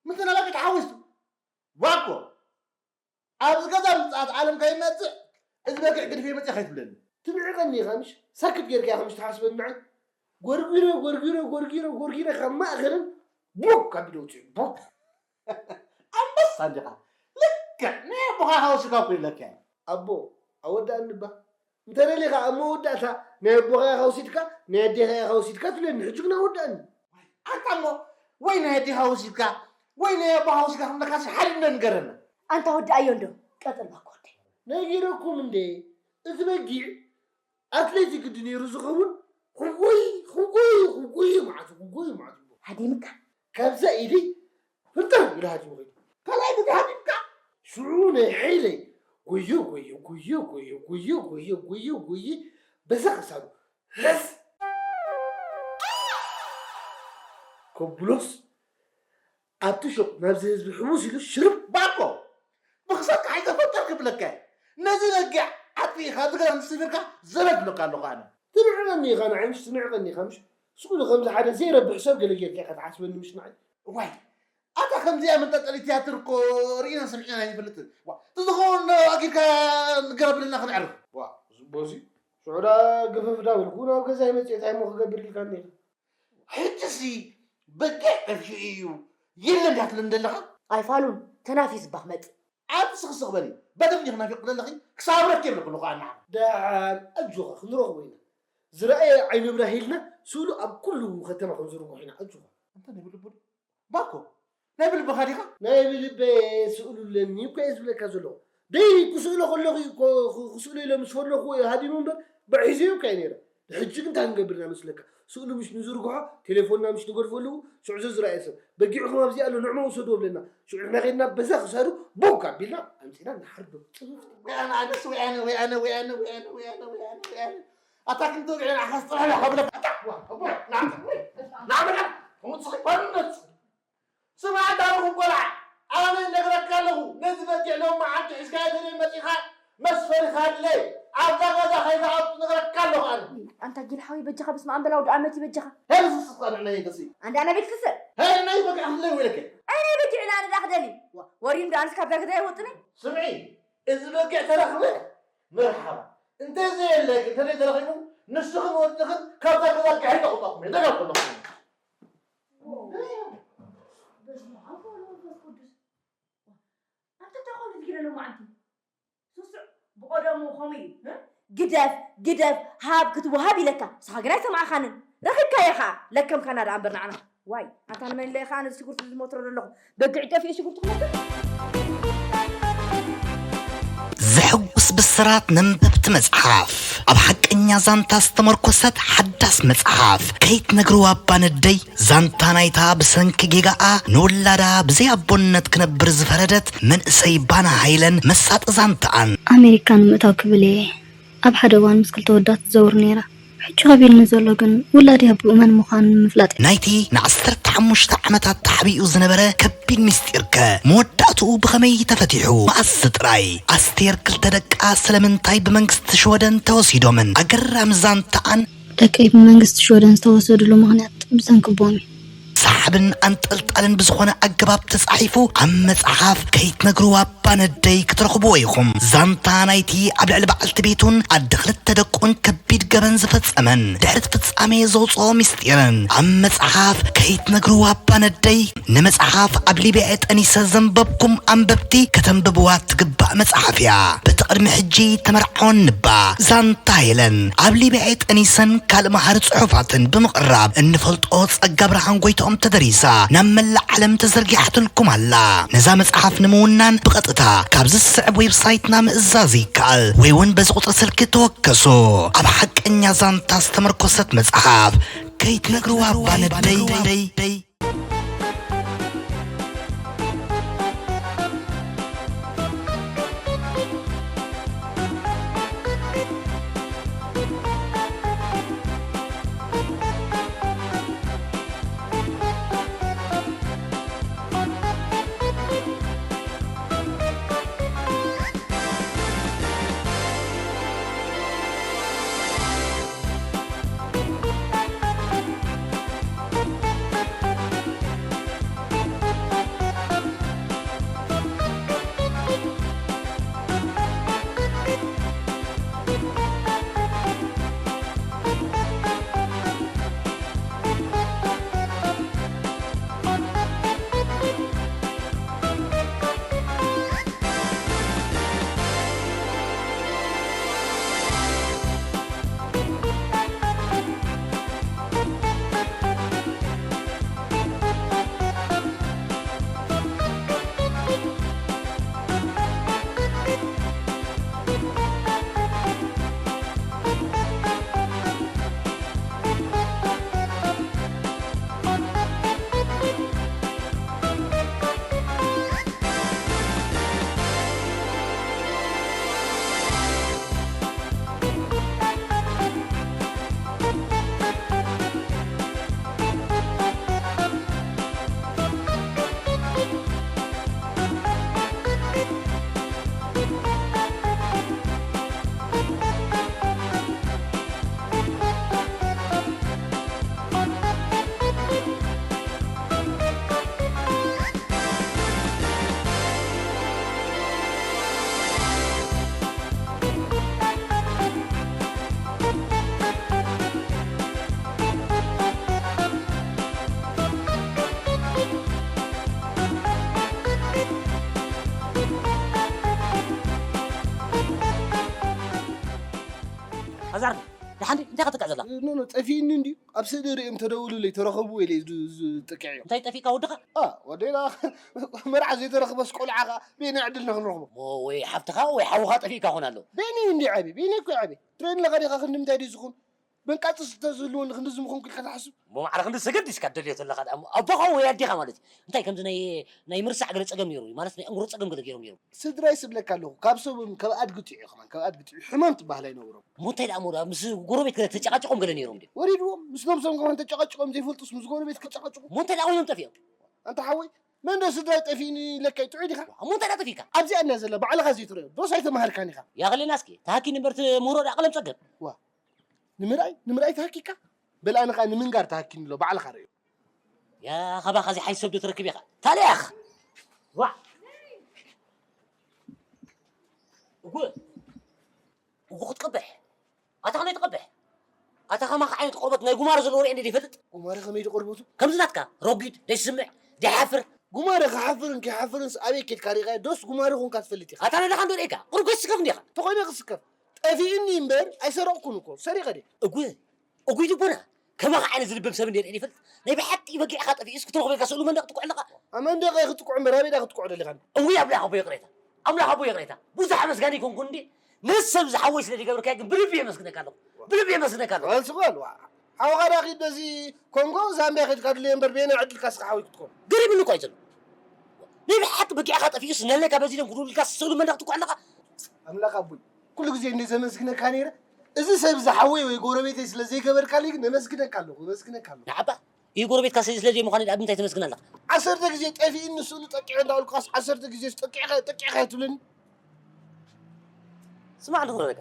ምተን ኣባጊዕ ተሓዊሱ። ዋኮ! ኣብዚ ገዛ ምጽኣት ዓለም ከይመጽእ፣ እዚ በጊዕ ግድፍ መጽእ ከይትብለኒ። ትንዕቐኒ ኢኻ ምሽ? ሳክት ጌርካ ኢኻ ምሽ ትሓስበኒ ንዓይ? ጎርጊረ፣ ጎርጊረ፣ ጎርጊረ፣ ጎርጊረ ካብ ማእከልን ቡክ ኣቢለ ውፅእ፣ ቡክ። ኣንበሳ እንዲኻ። ልክዕ ናይ ኣቦኻ ኢኻ ወሲድካ እኮ ኢለካ እየ። ኣቦ፣ ኣወዳእኒ እባ። እንተ ደሊኻ ኣብ መወዳእታ ናይ ኣቦኻ ኢኻ ወሲድካ፣ ናይ ኣዴኻ ኢኻ ወሲድካ ትብለኒ። ሕጂ ግን ኣወዳእኒ። ኣንታ እሞ ወይ ናይ ኣዴኻ ወሲድካ፣ ወይ ናይ ኣቦኻ ወሲድካ ክብለካሲ ሓደ እንዶ ንገረና። ኣንታ ወዳእዮ እንዶ፣ ቀጽል ባኮ ወደይ። ነጊረኩም እንዴ፣ እዚ በጊዕ ኣትሌት ግዲ ነይሩ ዝኸውን። ክጎይ፣ ክጎይ፣ ክጎይ መዓት፣ ክጎይ መዓት። ሃዲምካ? ካብዛ ኢደይ ፍንጥር ኢሉ ሃዲሙ ኸይዱ። ካልኣይ ግዜ ሃዲምካ? ሽዑ ናይ ሓይለይ ጎየ፣ ጎየ፣ ጎየ፣ ጎየ፣ ጎየ፣ ጎየ፣ ጎየ፣ ጎየ፣ በዛ ክሳዱ። ህስ! ከብሎስ ኣብቲ ሹቕ ናብዚ ህዝቢ ሕውስ ኢሉ ሽርብ። ባኮ፣ ብኽሳድካ ኣይተፈጠር ክብለካ እየ። ነዚ በጊዕ ኣጥፊእኻ ኣብዚ ገዛ ምስ ሰፊርካ ዘበት እብለካ ኣለኹ ኣነ። ትንዕቐኒ ኢኻ ንዓይ ምሽ? ትንዕቐኒ ኢኻ ምሽ? ስቕ ኢሉ ከምዚ ሓደ ዘይረብሕ ሰብ ገለ ጌርካ ኢኻ ትሓስበኒ ምሽ ንዓይ? እዋይ፣ ኣታ ከምዚኣ መንጠልጠሊ ትያትር እኮ ርኢናን ሰሚዕናን ኣይንፈልጥን። ዋ፣ እቲ ዝኸውን ኣጊድካ ንገር ኣብለና ክነዕርፍ። ዋ፣ ዝቦዚ ሽዑ ደኣ ግፍፍ ዳ በልኩ ናብ ገዛይ መጺኤ እንታይ እሞ ክገብር ኢልካኒ ኢኻ? ሕጂሲ በጊዕ ጠፊኡ እዩ የለን ዲኻ ትብለኒ ዘለኻ? ኣይፋሉን፣ ተናፊ ዝባኽ መጽእ። ኣቲ ስኽስኽ በሊ፣ በትሪ ዲኺ ናፊቕኪ ዘለኺ? ክሳብ ረኪብ ኣለኹ ኣለኹ ኣና። ደሓን ኣጆኻ ክንረኽቦ ኢና። ዝረኣየ ዓይኑ ብራህ ኢልና ስእሉ ኣብ ኩሉ ከተማ ክንዝርግሖ ኢና። ኣጆኻ። ኣንታ ናይ ብልቡ ባኮ፣ ናይ ብልብኻ ዲኻ? ናይ ብልበ ስእሉ ኣለኒ እኮ እየ ዝብለካ ዘለኹ። ደይ ክስእሎ ከለኹ እዩ እኮ፣ ክ-፣ ክስእሎ ኢለ ምስ ፈለኹ እዩ ሃዲሙ እምበር፣ ብዕ ሒዘዮ እኮ እየ ነይረ። ሕጂ ግን እንታይ ክንገብር ኢና መስለካ? ስእሉ ምሽ ንዝርግሖ፣ ቴሌፎንና ምሽ ንገድፎ ኣለዉ፣ ሽዑ ዘዝረኣየ ሰብ፣ በጊዕኹም ኣብዚ ኣሎ፣ ንዕሞ ውሰድዎ ብለና። ሽዑ ንሕና ከይድና በዛ ክሳዱ ቦግ ኣቢልና ኣምጺእና ንሓርዶ። ጽፉፍ። ወይ ኣነ ኣነስ፣ ወይ ኣነ፣ ወይ ኣነ፣ ወይ ኣነ። ኣታ ክንተ ወግዕን ዓኻስ ጥራሕ ኢኻ ብለካ። ኣታ፣ ዋ፣ ኣቦ፣ ንዓም፣ ንዓም፣ ንዓም፣ ንዓም። ስማዕ፣ እንዳልኹ ቆልዓ፣ ኣነ እነግረካ ኣለኹ፣ ነዚ በጊዕ ሎም መዓልቲ ሒዝካዮ ተዘይ መጺኻ፣ መስፈሪኻ ኣድለየ። ኣብዛ ገዛ ከይትኣቱ እነግረካ ኣለኹ ኣነ። ኣንታ ጊል ሓወይ፣ በጃኻ በስመ ኣብ በል፣ ኣውደ ኣመት እዩ በጃኻ። ሄይ፣ ንስስኻ ንዕናይ ደሲ። ኣንዳ ኣነ ቤት ክስእ። ሄይ፣ ናይ በጊዕ ክፍለይ ወይለከ። ኣይ፣ ናይ በጊዕ ኢና ንዳ ክደሊ። ዋ፣ ወሪም ዶ ኣነስ ካብዛ ገዛ ኣይወጥን እየ። ስምዒ፣ እዚ በጊዕ ተረኽበ፣ መርሓባ። እንተዘየለ ግን፣ እንተዘይተረኺቡ፣ ንስኽን ወድኽን ካብዛ ገዛ ጋሒጠ ኣውጻኹም እየ። ደጋግኹም። በስመ ኣብ ወወልድ ወመንፈስ ቅዱስ። ኣንተ እንታይ ኾን ትግረ ሎማዓንቲ? ስሱዕ ብቐደሙ ኸምኡ እዩ፣ እ? ግደፍ፣ ግደፍ፣ ሃብ ክትወሃብ ኢለካ። ንስኻ ግን ኣይሰማዕኻንን። ረኺብካዮ ኸኣ። ለከምካና ደኣ እምበር ንዓና። ዋይ፣ ኣንታ ንመን ኢለ ኸኣ ነዚ ሽጉርቲ ዝሞትሮ ዘለኹ? በጊዕ ጠፊኡ ሽጉርቲ ክሞትር? ዘሕጉስ ብስራት ነንበብቲ መጽሓፍ። ኣብ ሓቀኛ ዛንታ ዝተመርኮሰት ሓዳስ መጽሓፍ። ከይትነግርዋ እባ ነደይ፣ ዛንታ ናይታ ብሰንኪ ጌጋኣ ንውላዳ ብዘይ ኣቦነት ክነብር ዝፈረደት መንእሰይ ባና ሃይለን መሳጢ ዛንታኣን። ኣሜሪካ ንምእታው ክብል እየ ኣብ ሓደ እዋን ምስ ክልተ ወዳት ትዘውር ነይራ። ሕጂ ከቢድኒ ዘሎ ግን ውላደይ ኣቦኡ መን ምዃኑ ንምፍላጥ እዩ። ናይቲ ንዓሰርተ ሓሙሽተ ዓመታት ተሓቢኡ ዝነበረ ከቢድ ምስጢርከ መወዳእትኡ ብኸመይ ተፈቲሑ? መኣስ ጥራይ? ኣስቴር ክልተ ደቃ ስለምንታይ ብመንግስቲ ሽወደን ተወሲዶምን? ኣገራሚ ዛንታኣን። ደቀይ ብመንግስቲ ሽወደን ዝተወሰድሉ ምኽንያት ብሰንኪ ኣቦኦም እዩ። ሰሓብን ኣንጠልጣልን ብዝኾነ ኣገባብ ተጻሒፉ ኣብ መጽሓፍ ከይትነግርዋ እባ ነደይ ክትረኽብዎ ኢኹም። ዛንታ ናይቲ ኣብ ልዕሊ በዓልቲ ቤቱን ኣደ ክልተ ደቁን ከቢድ ገበን ዝፈጸመን ድሕሪ እቲ ፍጻሜ ዘውጽኦ ምስጢርን ኣብ መጽሓፍ ከይትነግርዋ እባ ነደይ። ንመጽሓፍ ኣብ ሊብያ ጠኒሰ ዘንበብኩም ኣንበብቲ ከተንብብዋ ትግባእ መጽሓፍ እያ። በቲ ቅድሚ ሕጂ ተመርዓወኒ እባ ዛንታ ሄለን ኣብ ሊብያ ጠኒሰን ካልእ መሃሪ ጽሑፋትን ብምቕራብ እንፈልጦ ጸጋ ብርሃን ጎይትኦም ተደሪሳ ናብ መላእ ዓለም ተዘርጊሓትልኩም ኣላ። ነዛ መጽሓፍ ንምውናን ብቐጥታ ካብዚ ዝስዕብ ዌብሳይትና ምእዛዝ ይከኣል ወይ እውን በዚ ቁጽሪ ስልኪ ተወከሱ። ኣብ ሓቀኛ ዛንታ ዝተመርኮሰት መጽሓፍ ከይትነግርዋ እባ ነደይ። ዛርኒ፣ ደሓን ድዩ? እንታይ ከተጥቅዕ ዘላ? ኖ፣ ኖ፣ ጠፊእኒ እንድዩ። ኣብ ስእሊ ርእዮም ተደውሉለይ፣ ተረኸቡ ኢለ እዩ ዝ-፣ ዝጥቅዕ እዮም። እንታይ ጠፊእካ ወድኻ? ኣ፣ ወደና መርዓ ዘይተረኽበስ ቆልዓ ኸኣ በየናይ ዕድልና ክንረኽቦ? እሞ ወይ ሓፍትኻ ወይ ሓውኻ ጠፊእካ ክኾን ኣለዎ። በየነይ እንድዩ ዓብየ? በየነይ እኮ እዩ ዓብየ። ትርእየኒ ኣለኻ ዲኻ ክንዲ ምንታይ ድዩ ዝኹን? መንቃጽ ዝተዝህልወኒ ክንዲ ዝምኹን ኢልካ ትሓስብ? እሞ ማዕረ ክንዲ ሰገድ ዲስካ ትደልዮ ዘለኻ ደኣ እሞ ኣቦኻ ወይ ኣዴኻ ማለት እዩ። እንታይ ከምዚ ናይ፣ ናይ ምርሳዕ ገለ ጸገም ነይሩ እዩ። ማለት ናይ ኣእምሮ ጸገም ገለ ገይሮም ነይሮም። ስድራይ ስብለካ ኣለኹ። ካብ ሰቦም ካብ ኣድጊ ጥዑ ከማን፣ ካብ ኣድጊ ጥዑ ሕማም ትበሃል ኣይነብሮም። እሞ እንታይ ደኣ እሞ ደኣ ምስ ጎረቤት ገለ ተጨቃጭቆም ገለ ነይሮም ድዮም? ወሪድዎም። ምስ ነብሶም ከማን ተጨቃጭቆም ዘይፈልጡስ ምስ ጎረቤት ክጨቃጭቁ? እሞ እንታይ ደኣ ኮይኖም ጠፊኦም? ኣንታ ሓወይ፣ መን ዶ ስድራይ ጠፊእኒ ኢለካ እዩ ጥዑይ ዲኻ? እሞ እንታይ ደኣ ጠፊእካ? ኣብዚኣ እንድያ ዘላ ባዕልኻ ዘይትርእዮ። ዶስ ኣይተማሃርካን ኢኻ? ያኸለና እስኪ፣ ተሃኪኒ እምበር እቲ ምህሮ ደኣ ቀለም ጸገም። ዋ፣ ንምርኣይ፣ ንምርኣይ ተሃኪካ? በል ኣነ ኸኣ ንምንጋር ተሃኪኒ ኣሎ፣ ባዕልኻ ርእዮ። ያ ኸባኻ እዚ ሓይሲ ሰብ ዶ ትረክብ ኢኻ? ታዲያ ያኽ! ዋ! እጉ! እጉ ክትቀብሕ! ኣታ ከመይ ትቐብሕ? ኣታ ከማኻ ዓይነት ቆርበት ናይ ጉማረ ዘለዎ ርኤ እንደ ይፈልጥ? ጉማረ ከመይ ድቆርበቱ? ከምዚ ናትካ፣ ረጒድ፣ ደይስምዕ፣ ደይሓፍር። ጉማረ ክሓፍርን ከይሓፍርንስ ኣበይ ኬድካ ርኢኻዮ? ዶስ ጉማረ ኮንካ ትፈልጥ ኢኻ? ኣታ ነዳኻ እንዶ ርኤካ፣ ቁሩብ ከይትስከፍ እንዲኻ። ተኾይነ ክስከፍ። ጠፊእኒ እምበር ኣይሰረቕኩን እኮ። ሰሪቐ ድየ? እጉ! እጉይ ልቦና፣ ከማኻ ዓይነት ዝልብም ሰብ እንድየ ርኤ ይፈልጥ። ናይ ብሓቂ በጊዕኻ ጠፊኡስ ክትረኽቦ ኢልካ ስእሉ መንደቕ ትኩዕ ኣለኻ። ኣብ መንደቕ ክትኩዕ እምበር ኣበይ ዳ ክትኩዕ ደሊኻኒ? እውይ ኣምላኽ ኣቦ ይቕሬታ፣ ኣምላኽ ኣቦ ይቕሬታ። ብዙሕ ኣመስጋኒ ኣይኮንኩን እንዴ? ነዚ ሰብ ዝሓወይ ስለ ዝገበርካዮ ግን ብልቢ የመስግነካ ኣለኹ። ብልቢ የመስግነካ ኣለኹ። በል ስቕ በል፣ ዋ። ሓውኻ ዳ ኺድ በዚ ኮንጎ ዛምቢያ ኸድካ ድለዮ እምበር በየናይ ዕድልካ ስኻ ሓወይ ክትኮን? ገሪሙኒ እኮ እዩ ዘሎ። ናይ ብሓቂ በጊዕኻ ጠፊኡስ ነለካ በዚ ደም ክዱልካ ስእሉ መንደቕ ትኩዕ ኣለኻ። ኣምላኽ ኣቦይ፣ ኩሉ ግዜ እንደ ዘመስግነካ ነይረ። እዚ ሰብ እዚ ሓወይ ወይ ጎረቤተይ ስለ ዘይገበርካለይ ግን ነመስግነካ ኣለኹ፣ ነመስግነካ ኣለኹ። ንዓባ፣ ይህ ጎረቤትካ ስለ፣ ስለ ዘይምዃኑ ኣብ ምንታይ ተመስግን ኣለኻ? ዓሰርተ ግዜ ጠፊእኒ ስእሉ ጠቂዐ እንዳበልኩኻስ ዓሰርተ ግዜ ጠቂዕካ፣ ጠቂዕካ ትብለኒ? ስማዕ እንዶ ክብለካ።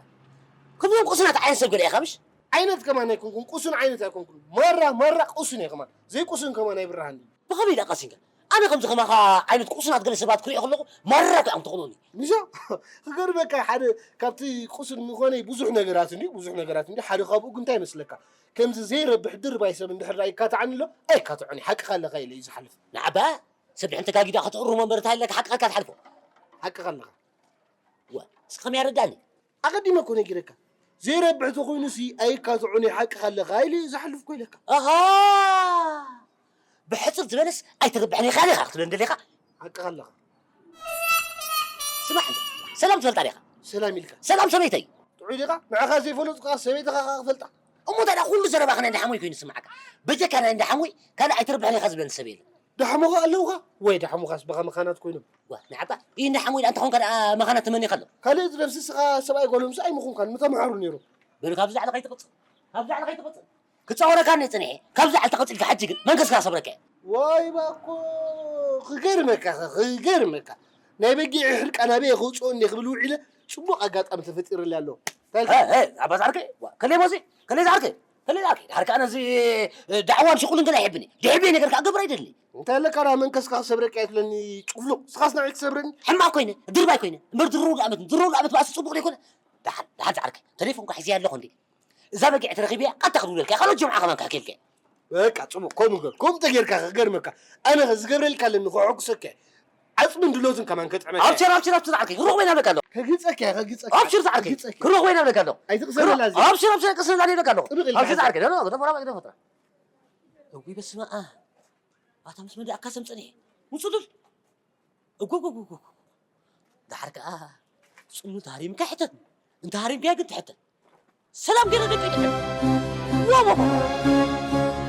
ከምዞም ቁሱናት ዓይነት ሰብ ገለ ኢኻ ምሽ? ዓይነት ከማን ኣይኮንኩን፣ ቁሱን ዓይነት ኣይኮንኩን። ማራ፣ ማራ ቁሱን እየ ከማን። ዘይቁሱን ከማን ኣይብርሃን እዩ። ብኸመይ ኢላ ቀሲንካ? ኣነ ከምዚ ከማኻ ዓይነት ቁሱናት ገለ ሰባት ክሪኦ ከለኹ ማራ እኮ እዮም ትኾኑኒ። ንሻ፣ ክገርመካ ሓደ ካብቲ ቁሱን ምኾነይ ብዙሕ ነገራት እንድዩ፣ ብዙሕ ነገራት እንድዩ። ሓደ ካብኡ ግን እንታይ ይመስለካ? ከምዚ ዘይረብሕ ድርባይ ሰብ እንድሕር ደኣ ይካትዓኒ ኣሎ፣ ኣይካትዖን እዩ። ሓቅኻ ኣለኻ ኢለ እዩ ዝሓልፍ። ንዓባ፣ ሰብ ድሕን ተጋጊዳ ከተእርሞ እምበር እንታይ ኣለካ ሓቅኻ ትሓልፎ? ሓቅኻ ኣለኻ። ዋ፣ እስኪ ከመይ ኣረዳእኒ? ኣቐዲመ እኮ ነጊረካ። ዘይረብሕ ተኾይኑሲ ኣይካትዖን እዩ፣ ሓቅኻ ኣለኻ ኢለ እዩ ዝሓልፍ እኮ ኢለካ። ኣሃ! ብሕጽር ዝበለስ ኣይትርብሕን ኢኻ ዲኻ ክትብለኒ ደሊኻ? ሓቅኻ ኣለኻ። ስማዕ እንተ፣ ሰላም ትፈልጣ ዲኻ? ሰላም ኢልካ። ሰላም ሰበይተይ። ጥዑይ ዲኻ? ንዓኻ ዘይፈለጥኩኻ ሰበይትኻ ኸኣ ክፈልጣ። እሞ ታዲያ ኩሉ ዘረባኻ ናይ እንዳ ሓሞይ ኮይኑ ዝስምዓካ? በጀካ ናይ እንዳ ሓሞይ ካልእ ኣይትርብሕን ኢኻ ዝብለኒ ሰብ የለን። ዳሕሞኻ ኣለውኻ? ወይ ዳሕሞኻስ በኻ መኻናት ኮይኖም? ዋ፣ ንዓባ፣ ይህ እንዳ ሓሞይ ደኣ እንተኾንካ ደኣ መኻናት ትመኒ ከሎ? ካልእ እቲ ነብሲ ስኻ ሰብኣይ ጓል ኣንስተይቲ ኣይምኹንካን፣ ምተምሃሩ ነይሮም። በሉ፣ ካብዚ ላዕሊ ከይትቕጽል፣ ካብዚ ላዕሊ ከይትቕጽል። ክጻወረካ እየ ጽኒሐ። ካብዚ ላዕሊ ተቐጺልካ ሕጂ ግን መንከስካ ክሰብረካ እየ። ዋይ ባኮ፣ ክገርመካ፣ ክገርመካ። ናይ በጊዕ ሕርቃን ኣበይ ክውጽኦ እንደ ክብል ውዒለ፣ ጽቡቕ ኣጋጣሚ ተፈጢሩለይ ኣሎ። እንታይ ኢልካ? ሀ፣ ሀ፣ ኣባ ዛዕርከ፣ ዋ፣ ከለይ ሞዚ፣ ከለይ ዛዕርከ፣ ከለይ ዛዕርከ። ድሓር ከኣ ነዚ፣ እ፣ ዳዕዋን ሽቁልን ገለ ኣይሕብን እየ። ድሕብየ ነገር ከኣ ገብር ኣይደሊ። እንታይ ኣለካ ደኣ መንከስካ ክሰብረካ እየ ትብለኒ ጭፍሉቕ? ስኻስ ንዓይ ክሰብረኒ? ሕማቕ ኮይነ፣ ድርባይ ኮይነ። እምበር ድሮ ዓመት፣ ድሮ ዓመት ባእሲ ጽቡቕ ዘይኮነ። ደሓን፣ ደሓን ዛዕርከ። ተሌፎንካ ሒዘያ ኣለኹ እንዴ? እዛ በጊዕ ተረኺበያ፣ ቀጥታ ክድውለልካ እየ። ካልኦት ጀምዓ ከማን ክሕክየልካ እየ። በቃ፣ ጽቡቕ። ከምኡ ገር-፣ ከምኡ ተጌርካ ክገርመካ። ኣነ ኸ ዝገብረልካ ኣለኒ፣ ከሐጉሰካ እየ። ዓጽምን ድሎትን ከማን ከጥዕመካ እየ። ኣብሽር፣ ኣብሽር፣ ኣብሽር፣ ዝዓርከይ፣ ክረኽቦ ኢና እብለካ ኣለኹ። ከግጸካ እየ፣ ከግጸካ። ኣብሽር፣ ዝዓርከይ፣ ከግጸካ። ክረኽቦ ኢና እብለካ ኣለኹ። ኣይትቕሰነላ ክረ-፣ እዚኣ። ኣብሽር፣ ኣብሽር፣ ኣይቅሰነላን እብለካ ኣለኹ። ጥብቕ ኢልካ ኣብዚ ሓዝ። ዝዓርከይ፣ ኖ፣ ኖ፣ ኖ፣ ፎራ፣ ፎራ። እውይ፣ በስመ ኣብ። ኣታ ምስ መን ደኣ ካሰም ጸኒሐ? ውጹ ዱል። እጎ፣ እጎ፣ እጎ፣ እጎ። ደሓር ከኣ ጽኑ ተሃሪምካ ይሕተት። እንተ ሃሪምካዮ ግን ትሕተት። ሰላም ገይረ ደቂ ይድሕር። ዋው፣ ዋው፣ ዋው።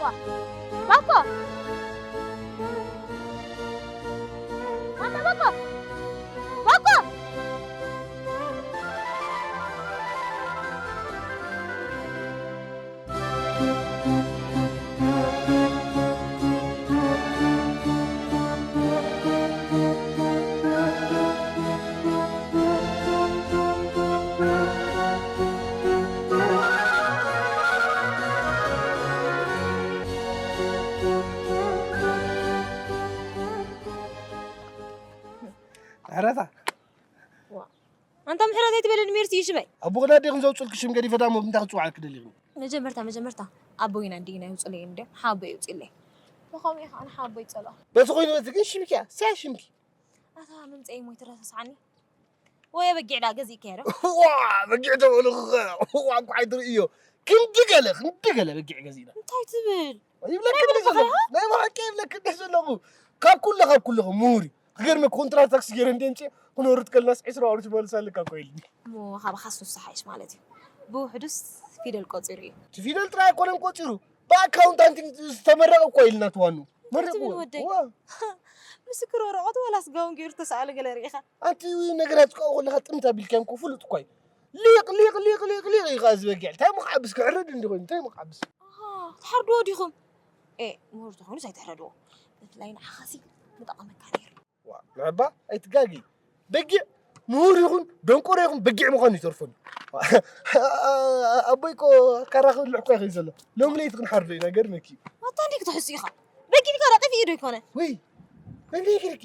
ዋ፣ ባኮ! ኣታ ባኮ! ባኮ! ምህረታ። ዋ። ኣንታ ምሕረት ኣይትበለኒ ሜርሲ፣ ይሽመይ። ኣቦኽን ኣዴኽን ዘውፅልኪ ሽም ገዲፈ ዳሞ ብምንታይ ክፅውዓልኪ ደሊኽኒ? መጀመርታ መጀመርታ ኣቦይን ኣዴይን ኣይውፅለይን እንድዮም፣ ሓቦይ ይውፅለይ። ብኸምኡ እዩ ከዓ ንሓቦይ ፀልኦ። በቲ ኮይኑ በቲ ግን ሽምኪ እያ፣ ስያ ሽምኪ። ኣታ መምፀኢ ሞይ ትረሳስዓኒ። ወይ በጊዕ ዳ ገዚእካዮ ዶ? ዋ፣ በጊዕ ተበልኹ ኸ። ዋ፣ እኳ ኣይትርእዮ። ክንዲ ገለ፣ ክንዲ ገለ በጊዕ ገዚእና። እንታይ ትብል? ይብለኪ ናይ እንዲህ ዘለኹ። ብሓቂ? ናይ ብሓቂ ይብለኪ እንዲህ ዘለኹ። ካብ ኩለ፣ ካብ ኩለ ምሁር እዩ። ክገርመ ኮንትራት ታክሲ ገይረ እንዲየ ምፅእ፣ ክነውርድ ከለናስ ዒስራ ቅርሺ መልሳልካ እኮ ኢልኒ። እሞ ካባኻስ ንሱ ሓይሽ ማለት እዩ። ብውሕዱስ ፊደል ቆፂሩ እዩ። እቲ ፊደል ጥራይ ኣይኮነን ቆፂሩ፣ ብኣካውንታንቲንግ ዝተመረቐ እኮ ኢልና ተዋኑ። መርቁ። ትብል ወደይ? ዋ። ምስክር ወረቐቱ ዋላስ ጋውን ገይሩ ተሰኣለ ገለ ርኢኻ? ኣንቲ ነገራት ዝቃወ ከለኻ ጥምት ኣቢልካዮም እኮ ፍሉጥ እኳ እዩ። ሊቕ፣ ሊቕ፣ ሊቕ፣ ሊቕ፣ ሊቕ እዩ ኸዓ ዝበጊዕ። እንታይ ምኽዓብስ ክሕረድ እንዲ ኮይኑ፣ እንታይ ምኽዓብስ? ኣሃ፣ ትሓርድዎ ዲኹም? ኤ፣ ምሁር ተኾይኑስ ኣይትሕረድዎ። ብፍላይ ንዓኻሲ ምጠቐመካ ነይሩ። ዋ፣ ንዕባ ኣይትጋጊ። በጊዕ ምሁር ይኹን ደንቆሮ ይኹን በጊዕ ምዃኑ ይተርፎን። ኣቦይ እኮ ካራ ክብልዕ እኮ ይኽእል ዘሎ። ሎም ለይቲ ክንሓርዶ ኢና፣ ገርመኪ። ኣታ እንዲክ ትሕሱ ኢኻ። በጊዕ ካራ ጠፊኡ ዶ ይኮነ? ወይ፣ መን ነጊርኪ?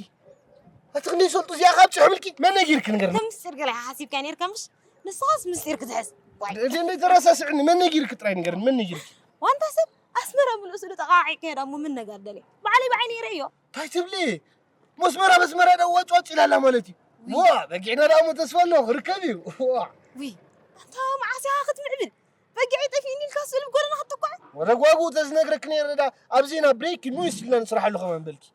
ኣቲ ክንደይ ይሰልጡ እዚኣ ካብ ጭሕምልኪ፣ መን ነጊርኪ ንገርኒ? ከም ምስጢር ገለ ሓሲብካ ነይርካ ምሽ? ንስኻስ ምስጢር ክትሕዝ። ዋይ። እቲ እንደ ተረሳስዕኒ፣ መን ነጊርኪ ጥራይ ንገርኒ፣ መን ነጊርኪ? ዋንታ ሰብ ኣስመራ ምሉእ ስሉ ጠቓዒ ከይዳ እሞ ምን ነገር ደልየ? ባዕለይ ብዓይነይ ርእዮ። እንታይ ትብሊ? መስመራ መስመራ ዳ ዋጭ ዋጭ ኢላላ ማለት እዩ። ዋ፣ በጊዕና ዳ እሞ ተስፋ ኣለዎ፣ ክርከብ እዩ። ዋ። ውይ፣ ኣንታ መዓስ ኢኻ ክትምዕብል? በጊዐይ ጠፊእኒ ኢልካ ስእሊ ብጎደና ክትጥቋዕ? ወረ ጓጉ ተዝነግረክ ነይረ ዳ፣ ኣብ ዜና ብሬኪንግ ኒውስ ኢልና ንስርሓሉ ከማን በልኪ።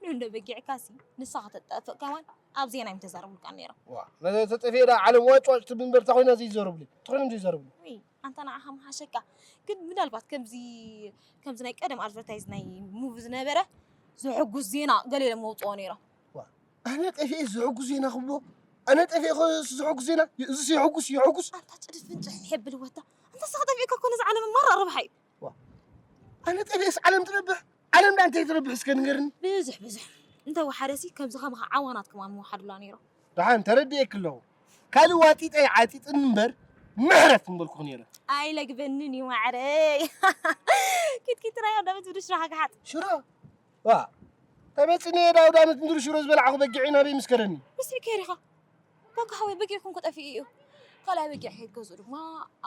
ንእንዶ በጊዕካሲ ንስኻ ተጠፍእ ከማን ኣብ ዜና እዮም ተዛረቡልካ ነይሮም። ዋ፣ ነዚ ተጠፍኤ ዳ ዓለም ዋጭ ዋጭ ትብል እምበር፣ እንታይ ኮይና ዘይዘረቡለይ? እንታይ ኮይኖም ዘይዘረቡለይ? ውይ፣ ኣንታ ንዓኻ ምሓሸካ። ግን ምናልባት ከምዚ፣ ከምዚ ናይ ቀደም ኣድቨርታይዝ ናይ ሙቪ ዝነበረ ዘሐጉስ ዜና ገለ ኢሎም መውፅኦ ነይሮም። ዋ፣ ኣነ ጠፊኤ ዘሐጉስ ዜና ክብሎ? ኣነ ጠፊኤ ከ-፣ ዘሐጉስ ዜና? እዚ የሐጉስ፣ የሐጉስ። ኣንታ ጭድፍን ጭሕ የብል ወታ። ኣንታ ንስኻ ጠፊእካ እኮ ነዚ ዓለም ማራ ረብሓ እዩ። ዋ፣ ኣነ ጠፊኤስ ዓለም ትረብሕ? ዓለም ዳ እንታይ ትረብሕ እስከ ንገርኒ? ብዙሕ፣ ብዙሕ። እንተ ወሓደሲ ከምዚ ከማኻ ዓዋናት ከማን ምወሓዱላ ነይሮም። ደሓን ተረዲኤኪ ኣለኹ። ካልእ ዋጢጠ ይዓጢጥኒ እምበር ምሕረት ምበልኩኺ ነይረ። ኣይለግበንን እዩ ማዕረይ። ኪትኪት ራዮ ዳዊት ብድሽ ራኻ ክሓጥ። ሽሮ? ዋ፣ ተመጽኒ እየ ዳ ኣውደ ኣመት ምድሪ ሽሮ ዝበላዕኹ በጊዕ ናበይ ምስ ከደኒ? ምስ ከይድ ኢኻ? ባካ ሓወይ በጊዕኩም ክጠፍእ እዩ። ካልኣይ በጊዕ ከይትገዝኡ ድማ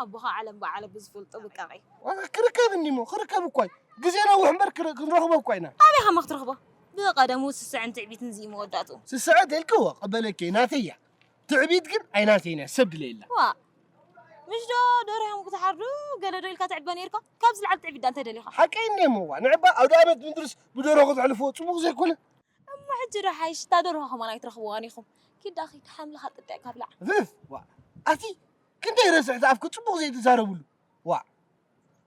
ኣቦኻ ዓለም ብዓለም ብዝፈልጦ ብቃቂ። ዋ፣ ክርከብ እንዲሞ፣ ክርከብ እኳ እዩ። ግዜ ነውሕ እምበር ክር-፣ ክንረኽቦ እኳ ኢና። ኣበይ ሃማ ክትረኽቦ? ብቐደሙ ስስዕን ትዕቢትን ዝኢ መወዳእቱ። ስስዐ ተልክዎ፣ ቀበለኪ ናተይ እያ። ትዕቢት ግን ኣይናተይን እያ፣ ሰብ ድለየላ። ዋ፣ ምሽ ዶ ደርሆም ክትሓርዱ ገለ ዶ ኢልካ ትዕበ ነይርካ? ካብ ዝለዓል ትዕቢት ዳ እንታይ ደሊኻ? ሓቀይ እንዴ እሞ፣ ዋ፣ ንዕባ ኣውደ ኣመት ምድርስ ብደርሆ ክትሕልፍዎ ጽቡቕ ዘይኮነ? እሞ ሕጂ ዶ ሓይሽ እታ ደርሆ ከማን ኣይትረኽብዋን ኢኹም? ኪዳ ኪድ ሓምልኻ ጥጥዕካ ብላዕ። እፍ፣ ዋ፣ ኣቲ ክንደይ ረስሕቲ ኣፍኪ ጽቡቕ ዘይትዛረብሉ። ዋ፣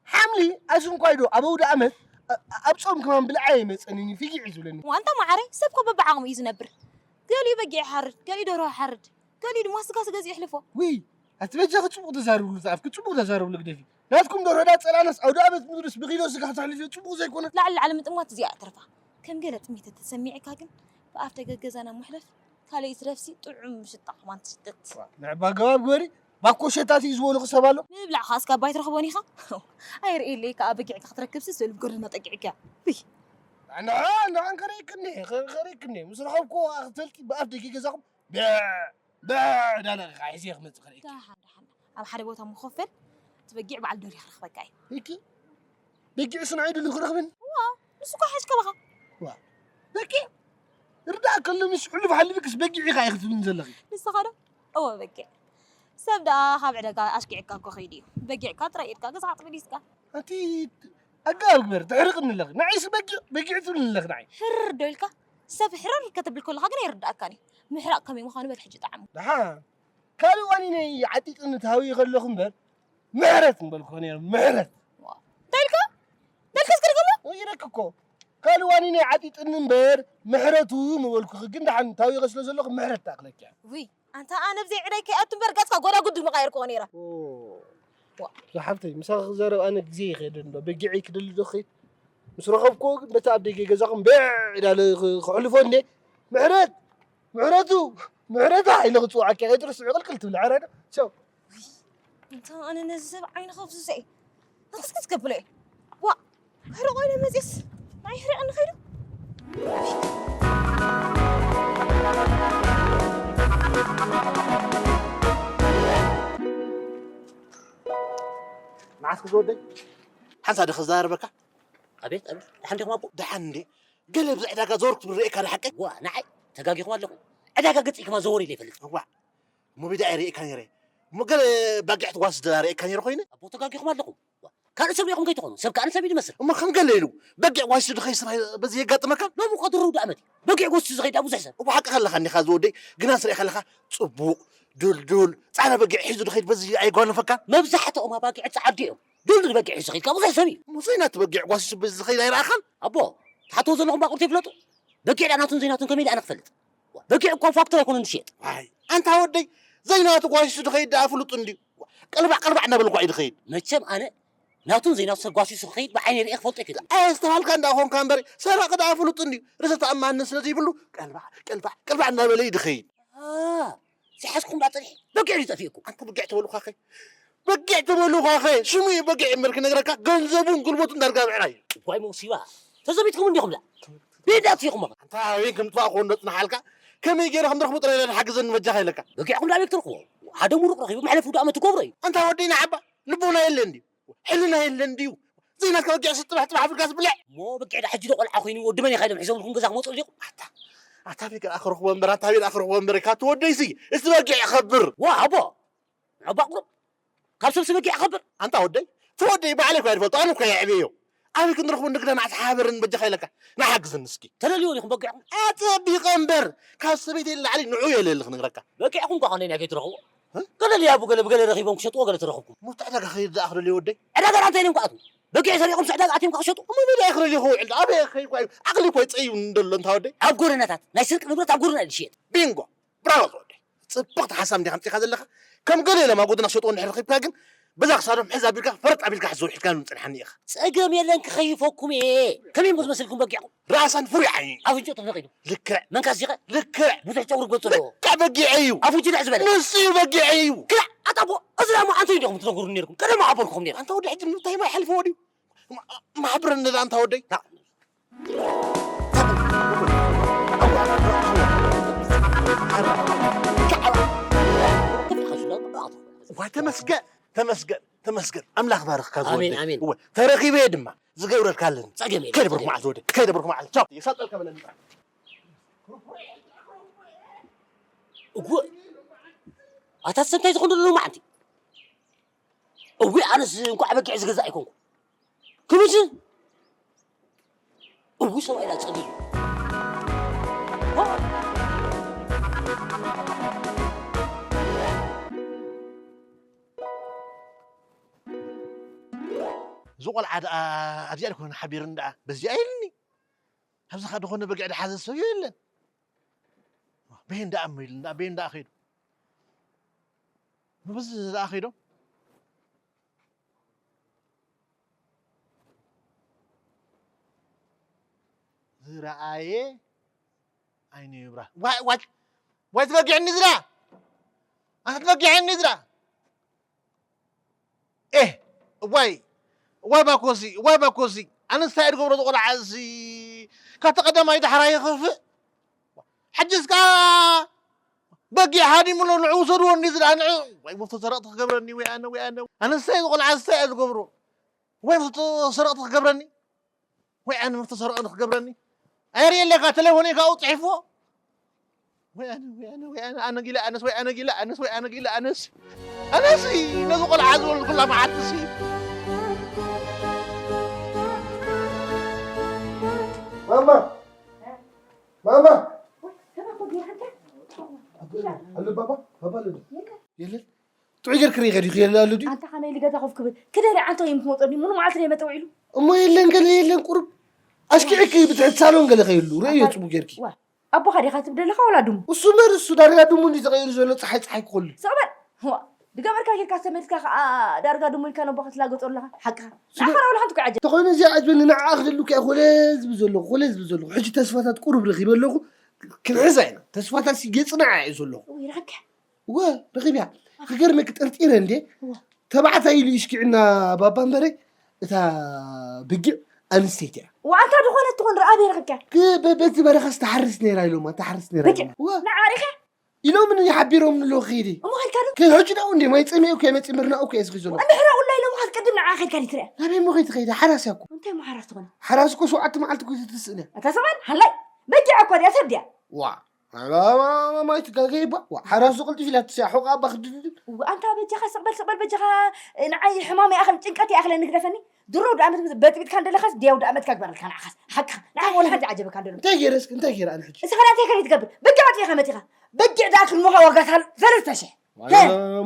ሓምሊ ኣሽንኳይ ዶ ኣብ ኣውደ ኣመት፣ ኣ-፣ ኣብ ጾም ከማን ብልዓ ኣይመጸንን እዩ፣ ፍጊዕ እዩ ዝብለኒ። ዋንታ መዓረይ፣ ሰብ እኮ በብዓቕሙ እዩ ዝነብር። ገሊኡ በጊዕ ይሓርድ፣ ገሊኡ ደርሆ ይሓርድ፣ ገሊኡ ድማ ስጋ ስጋ ዝይሕልፎ። ውይ፣ ኣቲ በጃኺ ጽቡቕ ተዛርብሉ፣ ኣፍኪ ጽቡቕ ተዛርብሉ ግደፊ። ናትኩም ደርሆ ዳ ጸላእናስ ኣውደ ኣመት ምድርስ ብኪሎ ስጋ ከተሕልፍዮ ጽቡቕ ዘይኮነ? ላዕሊ ላዕሊ ምጥማት እዚኣ ትርፋ። ከም ገለ ጥሜት ተሰሚዕካ ግን ብኣፍ ደገ ገዛና ምሕለፍ፣ ካልእ ይትረፍሲ ጥዑም ሽጣ ከማን ትሽትት። ዋ፣ ንዕባ ገባብ ግበሪ፣ ባኮ ሸታት እዩ ዝበሉኺ ሰብ ኣሎ። ምብላዕኻ እስካብ ኣይትረኽቦን ኢኻ። ኣይርእየለይ ከኣ በጊዕካ ክትረክብሲ ስእሊ ብጎደና ጠቂዕካ። ውይ። ንዓ፣ ንዓ ከርእየክኒ፣ ከ-፣ ከርእየክኒ። ምስ ረኸብኩዎ ከኣ ክትፈልጢ ብኣፍ ደገ ገዛኹም ብዕ፣ ብዕ ዳና ኢኻ ሒዘ ክመጽእ ከርእየኪ። ደሓን፣ ደሓን። ኣብ ሓደ ቦታ ምኾፈል፣ እቲ በጊዕ በዓል ደልዩ ክረኽበካ እዩ። እኪ? በጊዕ ስንዓይ ድልዩ ክረኽብን? እዋ፣ ንሱ እኮ ሓይሽ ከማኻ። ዋ፣ በጊዕ? ርዳእ ከሎ ምስ ሕሉፍ ሓሊፍክስ በጊዕ ኢኻ ኢኺ ትብልኒ ዘለኺ? ንስኻ ዶ? እወ፣ በጊዕ። ሰብ ደኣ ካብ ዕዳጋ ኣሽኪዕካ እኮ ከይዱ እዩ። በጊዕካ ጥራይ ኢድካ ገዛ ክትብል ይስካ። ኣንቲ ኣገባብ ግበር፣ ተሕርቕኒ ኣለኺ። ንዓይስ በጊዕ፣ በጊዕ ትብልኒ ኣለኺ ንዓይ። ሕር ዶ ኢልካ? ሰብ ሕርር ከተብል ከለኻ ግን ኣይርድኣካን እዩ። ምሕራቕ ከመይ ምዃኑ በል ሕጂ ጣዕሙ። ደሓን። ካልእ ዋኒነይ ዓጢጥኒ ትሃውዪ ከለኹ እምበር፣ ምሕረት ምበልኩ ነይረ፣ ምሕረት። እንታይ ኢልካ? እንታይ ኢልካ እስከ ድገሞ? ኢለኪ እኮ። ካልእ ዋኒነይ ዓጢጥኒ እምበር፣ ምሕረቱ ምበልኩኺ፣ ግን ደሓን ታዊኸ ስለ ዘለኹ ምሕረት ትኣኽለኪ እያ። ውይ፣ ኣንታ ኣነ ብዘይ ዕዳይ ከይኣቱ እምበር፣ ገጽካ ጎዳጉዲ ምቐየርኩዎ ነይረ። ኦ፣ ዋ። ዝሓፍተይ፣ ምሳኺ ክዛረብ ኣነ ግዜ ይኸይድ እንዶ፣ በጊዐይ ክደሊ ዶ ክኸይድ? ምስ ረኸብኩዎ ግን በቲ ኣብ ደገ ገዛኹም ቤዕ ኢለ ክ-፣ ክሕልፎ እንዴ? ምሕረት! ምሕረቱ! ምሕረታ! ኢለ ክጽውዓኪ ከይትርስዒ ቅልቅል ትብሊ። ኧረ ዶ! ቻው። ውይ፣ እንተ ኣነ ነዚ ሰብ ዓይኒ ከፍስሶ እየ። ንኽስክስ ከብሎ እየ። ዋ! ሕርቆ ኢለ መፅየስ፣ ናይ ሕርቀኒ ኸይዱ። ክዝወደይ ሓንሳ ዶ ክዛረበካ? ኣቤት፣ ኣቤት። ደሓን ዲኹም ኣቦ? ደሓን እንዴ? ገለ ብዚ ዕዳጋ ዘወርክ ትብል ርኤካ ዶ ሓቀይ? ዋ፣ ንዓይ ተጋጊኹም ኣለኹም። ዕዳጋ ገጺ ከማ ዘወር ኢለ ይፈልጥ። እዋ፣ እሞ ቢዳ እየ ርኤካ ነይረ። እሞ ገለ ባጊዕ ትጓስስ ዘላ ርኤካ ነይረ ኮይነ? ኣቦ፣ ተጋጊኹም ኣለኹም። ዋ፣ ካልእ ሰብ ርኢኹም ከይትኾኑ። ሰብ ከኣ ንሰብ እዩ ዝመስል። እሞ ከም ገለ ኢሉ በጊዕ ጓሲሱ ድኸይድ ስራሕ በዚ የጋጥመካ? ሎሚ እኮ ድርብ ዶ ኣመት እዩ። በጊዕ ጎሲሱ ዝኸይድ ኣብ ብዙሕ ሰብ። እኮ ሓቅኻ ኣለኻ እኒኻ ዝወደይ፣ ግናስ ርኤኻ ኣለኻ ጽቡቕ፣ ድልዱል፣ ጻዕዳ በጊዕ ሒዙ ድኸይድ በዚ ኣይጓነፈካን? መብዛሕትኦም ኣባጊዕ ጻዓዱ እዮም። ድልዱል በጊዕ ሒዙ ዝኸይድ ካብ ብዙሕ ሰብ እዩ። እሞ ዘይናቱ በጊዕ ጓሲሱ በዚ ዝኸይድ ኣይረኣኻን? ኣቦ፣ ትሓትዎ ዘለኹም ባቑርቲ ይፍለጡ። በጊዕ ደኣ ናቱን ዘይናቱን ከመይ ደኣ ንኽፈልጥ? በጊዕ እኮ ፋክተር ኣይኮነን ዝሽየጥ። ኣይ፣ ኣንታ ወደይ፣ ዘይናቱ ጓሲሱ ድኸይድ ደኣ ፍሉጥ እንድዩ። ቀልባዕ ቀልባዕ እናበለ እኳ እዩ ድኸይድ። መቸም ኣነ ናቱን ዘይናቱ ሰብ ጓሲሱ ክኸይድ ብዓይነይ ርእየ ክፈልጦ ኣይክእልን። ኣየስተብሃልካ እንዳ ኾንካ እምበር፣ ሰራቒ ደኣ ፍሉጥ እንድዩ። ርእሰ ተኣማንነት ስለ ዘይብሉ፣ ቀልባዕ፣ ቀልባዕ፣ ቀልባዕ እናበለ እዩ ድኸይድ። ኣሃ፣ ዝሓዝኩም ደኣ ጸኒሑ፣ በጊዕ እዩ ጠፊእኩም። ኣንታ በጊዕ ትበሉ ኳኸ። በጊዕ ትበሉ ኳኸ። ሽሙ እዩ በጊዕ እምበር ክነግረካ፣ ገንዘቡን ጉልበቱን ዳርጋ ብዕራይ እዩ። ዋይ መውሲባ፣ ተዘቢትኩም እንዲኹም ደኣ። ቤት ደኣ ኣጥፊእኹም። ኣንታ ኣበይ ከም ጥፋእ ክኾን ዶ ጽናሓልካ? ከመይ ገይረ ከም ንረኽቦ ጥራይ ኢለ ሓግዘኒ በጃኻ ኢለካ። በጊዕኩም ደኣ ኣበይ ክትረኽቦ? ሓደ ሙሩቕ ረኺቡ መሕለፊ ውዱእ ኣመት ትገብሮ እዩ። ኣንታ ወደይ ንዓባ፣ ልቦና የለን ድዩ? ሕልና የለን ድዩ? ዘይናትካ በጊዕ ስጥባሕ ጥባሕ ኣፍልካ ትብልዕ። እሞ በጊዕ ደኣ ሕጂ ዶ ቆልዓ ኮይኑ ወዲ መን ኢኻ ኢሎም ሒዞምልኩም ገዛ ክመጹ ዲኹም? ኣታ፣ ኣታ ኣበይ ከኣ ክረኽቦ እምበር፣ ኣታ ኣበይ ደኣ ክረኽቦ እምበር፣ እካ እቲ ወደይሲ፣ እስቲ በጊዕ ይኸብር። ዋ፣ ኣቦ፣ ንዓባ ቁሩብ ካብ ሰብሲ በጊዕ ይኸብር። ኣንታ ወደይ፣ እቲ ወደይ ባዕለይ እኳ እየ ዝፈልጦ፣ ኣነ እኳ እየ ኣዕብየዮ። ኣበይ ክንረኽቦ ንግዳን ኣተሓባበርን በጃኻ ኢለካ፣ ንሓግዘኒ እስኪ። ተደልዮ ዲኹም በጊዕኹም? ኣጸቢቐ እምበር፣ ካብ ሰበይተይ ንላዕሊ ንዑ እየ ልእል ክነግረካ። በጊዕኹም እኳ ከመይ ኢልኩም ከይትረኽብዎ? እ? ገለ ድያቡ ገለ ብገለ ረኺቦም ክሸጥዎ ገለ ተረኽብኩም። እሞ እቲ ዕዳጋ ከይድ ደኣ ክደልዮ ወደይ? ዕዳጋ ደኣ እንታይ ኢሎም ክኣትዉ? በጊዕ ሰሪቖም ዕዳጋ ኣትዮም ክሸጡ? እሞ መን እየ ክደልዮ ክውዕል ደኣ? ኣበይ ከይድ እኳ እዩ? ዓቕሊ እኳ እዩ ጸይቡ እንደሎ እንታ ወደይ? ኣብ ጎደናታት ናይ ስርቂ ንብረት ኣብ ጎደና እዩ ዝሽየጥ። ቢንጎ! ብራቮ ዝወደይ። ጽብቕቲ ሓሳብ እንዲኻ ኣምጺኻ ዘለኻ። ከም ገለ ኢሎም ኣብ ጎደና ክሸጥዎ እንድሕር ረኺብካ ግን፣ በዛ ክሳዶም ሕዝ ኣቢልካ፣ ፈረጥ ኣቢልካ ክትዘውር ሒዝካዮም ምጽንሓኒ ኢኻ። ጸገም የለን፣ ክኸይፈኩም እየ። ከመይ እሞ ዝመስልኩም በጊዕኹም? ራእሳን ፍሩይ ዓይኒ። ኣፍንጭኡ ተፈቒዱ። ልክዕ። መንካስ ዚኸ? ልክዕ። ብዙሕ ጨጉሪ ገጹ ኣለዎ። ልክዕ በጊዕ እዩ። ኣፉ ጅልዕ ዝበለ። ንሱ እዩ በጊዕ እዩ። ክላእ፣ ኣታ ኣቦ፣ እዚ ደኣ እሞ ኣንተይ ዲኹም ትነግሩኒ ነይርኩም? ቀደም ኣቦልኩም ነይሩ። ኣንታ ወዲ ሕጂ ንምንታይ ማይ ሓልፍዎ ድዩ? ማ-፣ ማሕብረኒ ደኣ ኣንታ ወደይ። ዋይ ተመስገን፣ ተመስገን፣ ተመስገን። ኣምላኽ ባርኽካ ኣሜን፣ ዝወደይ። ኣሜን። እወ፣ ተረኺበ ድማ ዝገብረልካ ኣለኒ። ጸገም የለን፣ ከይደ ብሩኽ ጸገም መዓልቲ ወደይ፣ ከይደ ብሩኽ መዓልቲ። ቻው። ይሳጠልካ በለኒ። እወ፣ ኣታ ሰብ እንታይ ዝኾን ዘሎ መዓልቲ? እዊ ኣነስ እንኳዕ በጊዕ ዝገዛእ ኣይኮንኩ። ክምዚ እዊ ሰብኣይ ዳ ጸሊሉ። እዚ ቆልዓ ደኣ ኣብዚኣ ደኮነ ሓቢርኒ ደኣ በዚኣ ኢልኒ። ኣብዚ ኸኣ ደኾነ በጊዕ ደሓዘ ሰብ የለን። በየን ደኣ እሞ ኢሉ ደኣ በየን ደኣ ኸይዱ? ንብዚ ደኣ ኸይዶም? ዝረኣየ ዓይኑ ይብራህ። ዋይ፣ ዋይ፣ ዋይ ትበጊዕኒ ዝራ። ኣንታ ትበጊዕኒ ዝራ። ኤህ፣ እዋይ፣ እዋይ ባኮሲ፣ እዋይ ባኮሲ። ኣነስ እንታይ እየ ዝገብሮ ዝቆልዓ እዚ? ካብቲ ቀዳማይ ዳሕራ ይኸፍእ። ሕጅስ ከኣ በጊዕ ሃዲሙ ኣሎ፣ ንዑ ውሰድዎ እንዲ ዝደኣ ንዑ። ወይ መፍቶ ሰረቕቲ ክገብረኒ፣ ወይ ኣነ፣ ወይ ኣነ። ኣነስ እንታይ ዝቆልዓ እንታይ እየ ዝገብሮ? ወይ መፍቶ ሰረቕቲ ክገብረኒ? ወይ ኣነ መፍቶ ሰረቕቲ ክገብረኒ? ኣየርእየለካ፣ ተሌፎነይ ካብኡ ጽሒፍዎ። ወይ ኣነ፣ ወይ ኣነ፣ ወይ ኣነ፣ ኣነ ጊላ ኣነስ፣ ወይ ኣነ ጊላ ኣነስ፣ ወይ ኣነ ጊላ ኣነስ። ኣነስ ነዚ ቆልዓ ዝበልኩላ መዓልቲ ሲ። ማማ! ማማ! ኣሎ ባባ? ባባ ኣሎ ዶ? የለን። ጥዑይ ጌርክ ርኢኸ ዲኺ የለ ኣሎ ድዩ? ኣንታ ከመይ ኢሉ ገዛ ኮፍ ክብል? ክደሊ ዓንቶ እዩ ምትመጾ ድዩ? ሙሉ መዓልቲ ደይ መጸ ውዒሉ? እሞ የለን ገለ የለን ቁሩብ ኣሽኪዕኪ ብትሕቲ ሳሎን ገለ ከይሉ ርእዮ ኣታ ጽቡቅ ጌርኪ። ዋ፣ ኣቦኻ ዲኻ ትብል ዘለኻ ወላ ድሙ? እሱ እምበር እሱ ዳርጋ ድሙ እንዲ ተቐይሩ ዘሎ ጸሓይ ጸሓይ ክኾሉ። ስቕ በል። ዋ፣ ድገበርካ ጌርካ ተመልስካ ከኣ ዳርጋ ድሙ ኢልካ ነቦኻ ትላገጾ ኣለኻ። ሓቅኻ። ስለ ንዓኻ ወላ ሓንቲ እኮ ይዓጀብ። ተኾይኑ እዚኣ ዓጅበኒ ንዓኣ ክደሉ ከኣ ኮለ ዝብል ዘለኹ፣ ኮለ ዝብል ዘለኹ። ሕጂ ተስፋታት ቁሩብ ረኺበ ኣለኹ። ክንሕዛ ኢና። ተስፋታት ሲ የጽንዓ እየ ዘለኹ። ወይ ረኸብካ? እወ፣ ረኺብያ። ክገርመኪ ጠርጢረ እንዴ? እወ። ተባዕታይ ኢሉ ይሽኪዕና ባባ እምበረ፣ እታ ብጊዕ ኣንስተይቲ እያ። እወ፣ ኣንታ ዝኾነት ትኾን ርኣ ኣበይ ረኸብካ? ክ-፣ በ-፣ በቲ በረኻስ ትሓርስ ነይራ ኢሎማ፣ ትሓርስ ነይራ ብጊዕ? ኢሎማ። እወ። ንዓ ሪኸ? ኢሎምኒ ሓቢሮምኒ ኣለዉ ከይዲ። እሞ ከይድካ ዶ? ከ-፣ ሕጂ ናብኡ እንዴ ማይ ጸሚአ እኮ እየ መጺእ ምርናኡ እኮ እየ ዝኽሪ ዘለኹ። እንድሕር ኣብኡ ኣላ ኢሎምኻ ቅድም ንዓ ከድካ ዲትሪያ? ናበይ እሞ ከይትኸይዳ? ሓራስ እያ እኮ። እንታይ እሞ ሓራስ ትኾነ? ሓራስ እኮ ሸውዓተ መዓልቲ እኮ ትትስእን እያ። እታ ሰብኣን ሃላይ በጊዕ እኮ ድያ ሰብ ድያ? ዋ ማይ ትጋገይባ ዋ ሓራስ ዝቕልጥፍ ኢላ ትስያ ሑቕ ኣባ ክድድድ። እዋ ኣንታ በጃኻ ስቕበል ስቕበል በጃኻ። ንዓይ ሕማም ይኣኽል ጭንቀት ይኣኽለኒ ግደፈኒ። ድሮ ወዲ ዓመት በጥቢጥካ እንደለኻስ ድያ ወዲ ዓመትካ ግበረልካ ንዓኻስ ሓቅኻ ንዓኻ ወላ ሓንቲ ዓጀበካ እንደሎ። እንታይ ገይረ እስኪ እንታይ ገይረ ኣነ ሕጂ? እስኻ እንታይ ከ ትገብር በጊዕ ኣጥፊኻ መጺኻ። በጊዕ ደኣ ክልሞኻ ዋጋ ሰለስተ ሽሕ።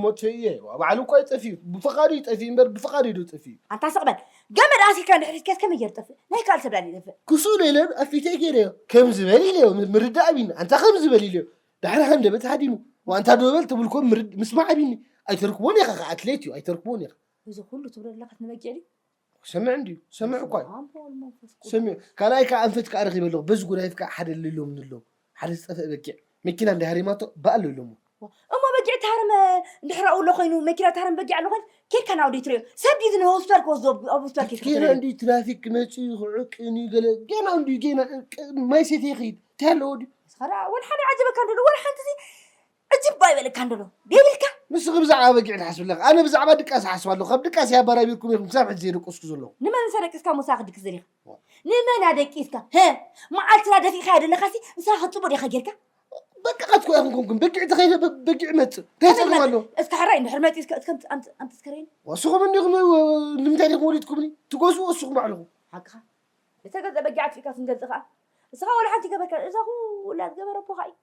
ሞት እየ ባዕሉ እኳ ይጠፊ እዩ ብፍቓዱ ይጠፊ እምበር ብፍቓዱ ዶ ጠፊ እዩ ኣንታ ስቕ በል። ገመድ ኣሲርካ እንድሕር ሒዝካስ ከመይ ገይሩ ጠፍእ ናይ ካልእ ሰብ ዳል ይጠፍእ። ክስኡ ኢለ ኣብ ፊተይ ገይረዮ ከም ዝበል ኢለዮ ምርዳእ ኣቢኒ ኣንታ ከም ዝበል ኢለዮ ዳሕሪ ከም ደበት ሃዲሙ ዋንታ ዶ በል ተብልኮ ምስማዕ ኣቢኒ ኣይተርክቦን ኢኻ ኣትሌት እዩ ኣይተርክቦን ኢኻ እዚ ኩሉ ትብሎ ዘለኻስ ንበጊዕ ድዩ ሰምዕ እንድዩ ሰምዕ እኳ እዩ ሰምዕ ካልኣይ ከዓ ኣንፈት ከዓ ረኺበ ኣለኹ በዚ ጉዳይ ከዓ ሓደ ልሎም ንሎም ሓደ ዝጠፍአ በጊዕ መኪና እንዳ ሃሪማቶ በኣሎ ኢሎሞ እሞ በጊዕ ታረመ እንድሕር ኣብኡ ኣሎ ኮይኑ መኪና ታረመ በጊዕ ኣሎ ኮይኑ ኬድካ ናብ ወደይ ትሪኦ ሰብ ድዩ ዝነ ሆስፒታል ክወስዶ ኣብ ሆስፒታል ኬድካ ኬና ትሪኦ እንዲ ትራፊክ መፂኡ ክዕቅን እዩ ገለ ጌና እንዲ ጌና ማይ ሰትየ ይኸይድ እንታይ ኣለዎ ድዩ እስኻ ደኣ ወላ ሓደ ይዓጀበካ እንዶ ወላ ሓንቲ ሲ ዕጅብ ኣይበለካ እንዶ ዶ ደይብልካ ንስኺ ብዛዕባ በጊዕ ትሓስቢ ኣለኺ ኣነ ብዛዕባ ድቃስ እሓስብ ኣለኹ ካብ ድቃስ እያ ኣባራቢርኩም ኢኹም ክሳብ ሕጂ ዘይደቀስኩ ዘለኹ ንመን ሰደቂስካ ሙሳ ክድቅስ ደሊኻ ንመን ኣደቂስካ? ሀ መዓልትና ደፊእካያ ደለኻሲ ንስኻ ክትጽቡቕ ዲኻ ጌርካ? በቃ ኣትኮ ኢኹም ኮንኩም በጊዕ ተኸይደ በጊዕ መጽእ እንታይ ጸገም ኣለዎ? እስከ ሕራይ እንድሕር መጺኡ እስከ እስከ ኣምጽ ኣምጽ ኣምጽ እስከ ረእየኒ። ዋ ስኹም እንዲኹም ንምንታይ ዲኹም ወሊድኩምኒ? ትገዝኡ እስኹም ባዕልኹም። ሓቅኻ ዝተገዝአ በጊዕ ኣጥፊእካ ክንገልጽ ኸኣ ንስኻ ወላ ሓንቲ ገበርካ እዛ ኩላ ዝገበረ ኣቦኻ እዩ።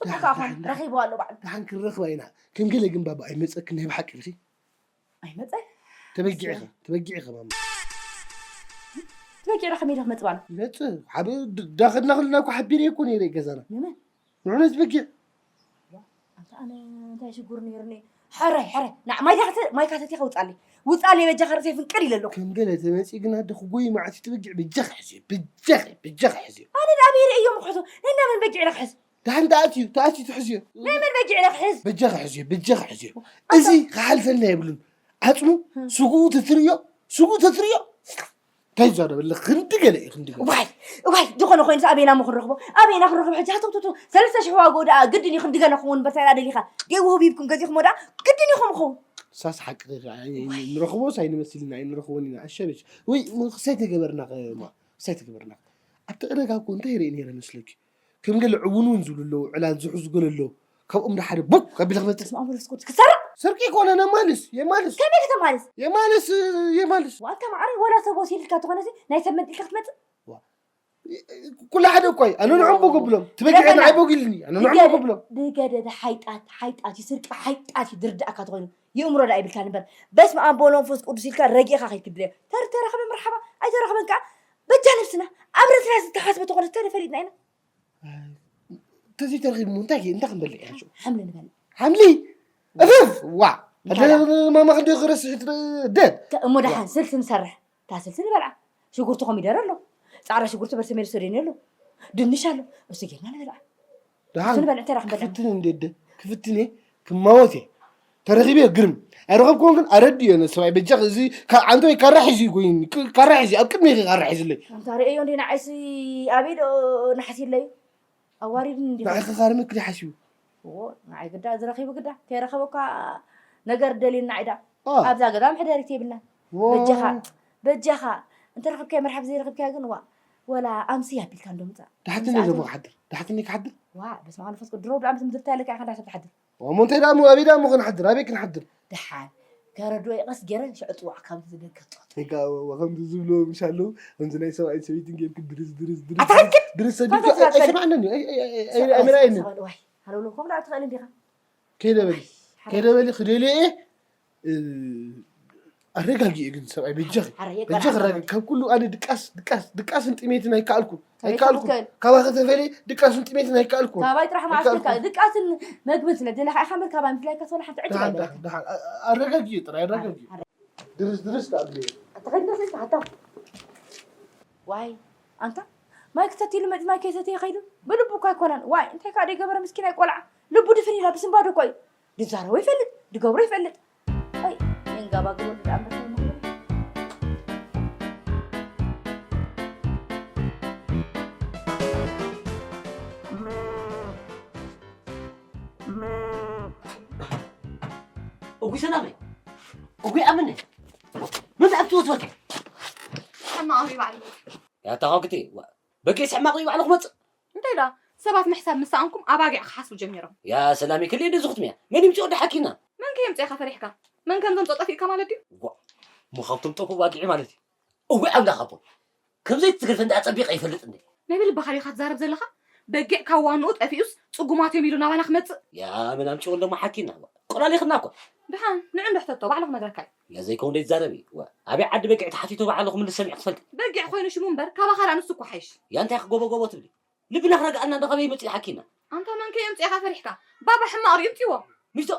ጽቡቕ ከኣ ኮን ረኺብዋ ኣሎ ባዕሉ። ደሓን ክንረኽባ ኢና። ከም ገለ ግን ባባ ኣይመጸክን ናይ ብሓቂ ኢልኺ። ኣይመጸ ተበጊዕኸ ተበጊዕኸ ማማ። ተበጊዕና ከመይ ኢለ ክመጽእ ባዕሉ? ይመጽእ። ዓብ ዳኸድና ከለና እኮ ሓቢረ እኮ ነይረ ገዛና። ንመን? ንዑነ ዝበጊዕ። ኣንታ ኣነ እንታይ ሽጉር ነይሩኒ። ሕራይ ሕራይ ንዓ ማይ ዳኽተ ማይ ካተቲኻ ውጻለይ። ውጻለይ በጃኻ ርእሰይ ፍንቅል ኢለ ኣለኹ። ከም ገለ ተመጺእ ግን ኣደ ክጎይ መዓት ትበጊዕ ብጃኻ ሕዝዮ ብጃኻ ብጃኻ ሕዝዮ። ኣነ ደኣ በይረ እዮም ክሕዞ ናይ ናመን በጊዕ ኢለ ክሕዝ። ደሓን ተኣትዩ ተኣትዩ ትሕዝዮ ናይ መን በጊዕ ኢለ ክሕዝ በጃኻ ሕዝዮ በጃኻ ሕዝዮ እዚ ክሓልፈልና የብሉን ዓፅሙ ስጉኡ ተትርእዮ ስጉኡ ተትርእዮ እንታይ ይዛረበለ ክንዲ ገለ እዩ ክንዲ ገለ ዋይ ዋይ ዝኾነ ኮይኑስ ኣበይና ሞ ክንረኽቦ ኣበይና ክንረኽቦ ሕጂ ሃተውተውተው ሰለስተ ሽሕ ዋግኡ ደኣ ግድን እዩ ክንዲ ገለ ክኸውን በርታይና ደሊኻ ደይ ውህብ ሂብኩም ገዚእኹሞ ደኣ ግድን እዩ ከም ክኸውን ሳስ ሓቂ ንረኽቦስ ኣይንመስልን ኣይንረኽቦን ኢና ኣሸበች ወይ ክሳይ ተገበርና ክሳይ ተገበርና ኣብቲ ዕዳጋ እኮ እንታይ ርኢ ነይረ መስለኪ ከም ገለ ዕውንውን ዝብሉ ኣለዉ ዕላል ዝሕዙ ገለ ኣለዉ ካብኦም ዶ ሓደ ቦክ ኣቢለ ክመፅእ በስመ ኣብ ወመንፈስ ቅዱስ ክትሰርቕ ስርቂ ይኮነ ነማልስ የማልስ ከመይ ከተማልስ የማልስ የማልስ ዋታ ማዕረ ወላ ሰብ ወሲድልካ ተኾነሲ ናይ ሰብ መንጢልካ ክትመፅእ ኩላ ሓደ እኮ እዩ ኣነ ንዕምቦ ገብሎም ትበጊዐ ንዓይ ቦጊልኒ ኣነ ንዕምቦ ገብሎም ዝገደደ ሓይጣት ሓይጣት እዩ ስርቂ ሓይጣት እዩ ዝርዳእካ ተኾይኑ ይእምሮ ዳ ይብልካ ንበር በስመ ኣብ በሎ መንፈስ ቅዱስ ኢልካ ረጊእካ ከይትብለዮ ተርተረኸበ መርሓባ ኣይተረኸበን ከዓ በጃ ነብስና ኣብ ርእስና ዝተሓስበ ተኾነ ተደ ፈሊጥና ኢና ተዘይተረኺቡ እንታይ እንታይ ክንበልዕ ኢና ሽዑ ሓምሊ ንበልዕ ሓምሊ እፍፍ ዋ ማማ ክንደ ክረስሕ ደድ እሞ ደሓን ስልሲ ንሰርሕ እታ ስልሲ ንበልዓ ሽጉርቲ ኮሚደረ ኣሎ ፃዕዳ ሽጉርቲ በርሰሜል ሰደኒ ኣሎ ድንሽ ኣሎ እሱ ጌርና ንበልዓ ደሓን ንበልዕ እንታይ ዳ ክንበልዕ ክፍትን እንደ ክፍትን እየ ክማወት እየ ተረኺበ ግርም ኣይረኸብክዎን ግን ኣረድዮ ነሰብኣይ በጃ እዚ ዓንተወይ ካራ ሒዙ እዩ ጎይኒ ካራ ሒዙ ኣብ ቅድሚ ካራ ሒዙለይ ኣንታ ርእዮ እንደ ንዓይሲ ኣበይ ዶ ናሕሲለዩ ኣዋሪድኒ እንዲ ንዓይ ከኻርመክ ድዩ ሓሲቡ ንዓይ ግዳ ዝረኺቡ ግዳ ከይረኸበኳ ነገር ደልዩ ንዓይ ዳ ኣብዛ ገዛ ምሕደሪት የብልና በጃኻ በጃኻ እንተረኸብካዮ መርሓብ ዘይረኸብካዮ ግን ዋ ወላ ኣምስያ ኣቢልካ እንዶ ምፃእ ዳሕትኒ ዶ ክሓድር ዳሕትኒ ክሓድር ዋ በስመ ኣብ መንፈስ ቅዱስ ድሮ ብኣመት ምድርታ ያለካ ኢኻ እንዳሰብ ትሓድር እሞ እንታይ ደኣ እሞ ኣበይ ደኣ እሞ ክንሓድር ኣበይ ክንሓድር ደሓን ከረድኦ ይቐስ ገይረ ሽዑ ፅዋዕ ካብ ዝደገ ጦት ከምዚ ዝብሎ ምሻለዉ ከምዚ ናይ ሰብኣይን ሰበይትን ጌርክ ድርስ ድርስ ድርስ ኣታክል ድርስ ሰዲድካ ኣይሰማዕነን እዩ ኣይመርኣየንን ሃለውለው ከምላ ትኽእል እንዲኻ ከይደ በሊ ከይደ በሊ ክደልዮ እየ ኣረጋጊኡ ግን ሰብኣይ በጃኺ በጃኺ ራጊ ካብ ኩሉ ኣነ ድቃስ ድቃስ ድቃስን ጥሜትን ኣይከኣልኩ ኣይከኣልኩ ካባኺ ተፈልየ ድቃስን ጥሜትን ኣይከኣልኩ ካባይ ጥራሕ ማዓስካ ድቃስን መግብን ስለ ደለኻ ኢኻ እምበር ካባይ ምፍላይ ከሰለ ሓንቲ ዕጅብ ኣይበለካ ኣረጋጊኡ ጥራይ ኣረጋጊኡ ድርስ ድርስ ተኣግዮ ተኸድነ ስልካ ሓታ ዋይ ኣንታ ማይ ክሰትይሉ መፂ ማይ ከይሰተየ ከይዱ ብልቡ እኳ ኣይኮነን ዋይ እንታይ ከዓ ደይገበረ ምስኪናይ ቆልዓ ልቡ ድፍን ኢላ ብስንባዶ እኮ እዩ ድዛረቦ ይፈልጥ ድገብሮ ይፈልጥ ኣይ መንጋባ ግበር ብጣዕሚ በሳል መኽበር እጉይ ሰላመይ እጉይ ኣምነ ኣብቲ ወትወት። ሕማቕ እዩ ባዕሉ። ያታ ኾክቲ፣ ዋ፣ በጊዕ ሕማቕ እዩ ባዕሉ ክመጽእ። እንታይ ዳ? ሰባት ምሕሳብ ምስ ሰኣንኩም ኣባጊዕ ክሓስቡ ጀሚሮም። ያ ሰላሚ፣ ክልኤ እንደ ዝኹትም እያ። መን ይምጽእ ወዲ ሓኪና? መን ከየምጽእካ ፈሪሕካ? መን ከም ዘምጽኦ ጠፊእካ ማለት ድዩ? ዋ፣ እሞ ካብቶም ጠፉ ባጊዕ ማለት እዩ። እወ ኣምላኽ ኣቦ። ከምዘይ ትትገርፈ እንዳ ኣጸቢቐ ይፈልጥ እንዴ? ናይ ብልብኻ ዲኻ ትዛረብ ዘለኻ? በጊዕ ካብ ዋንኡ ጠፊኡስ ጽጉማት እዮም ኢሉ ናባና ክመጽእ? ያ መን ኣምጽኡ እንደሞ ሓኪና። ቆላሊኽና እኮ። ደሓን፣ ንዑ እንዶ ሕተቶ፣ ባዕሉ ክነግረካ እዩ። ያ ዘይከውን ደይ ትዛረቢ። ዋ፣ ኣበይ ዓዲ በጊዕ ተሓቲቱ ባዕሉ ክምልስ ሰሚዕ ትፈልጥ? በጊዕ ኮይኑ ሽሙ እምበር፣ ካባኻ ደኣ ንሱ እኮ ሓይሽ። ያ እንታይ ክጎቦ ጎቦ ትብሊ? ልብና ክረግኣልና እንዶ ካበይ መጺኡ ሓኪና? ኣንታ መን ከየምጽእካ ፈሪሕካ? ባባ ሕማቕ ርእዩ እምጽእዎ። ሚስቶ፣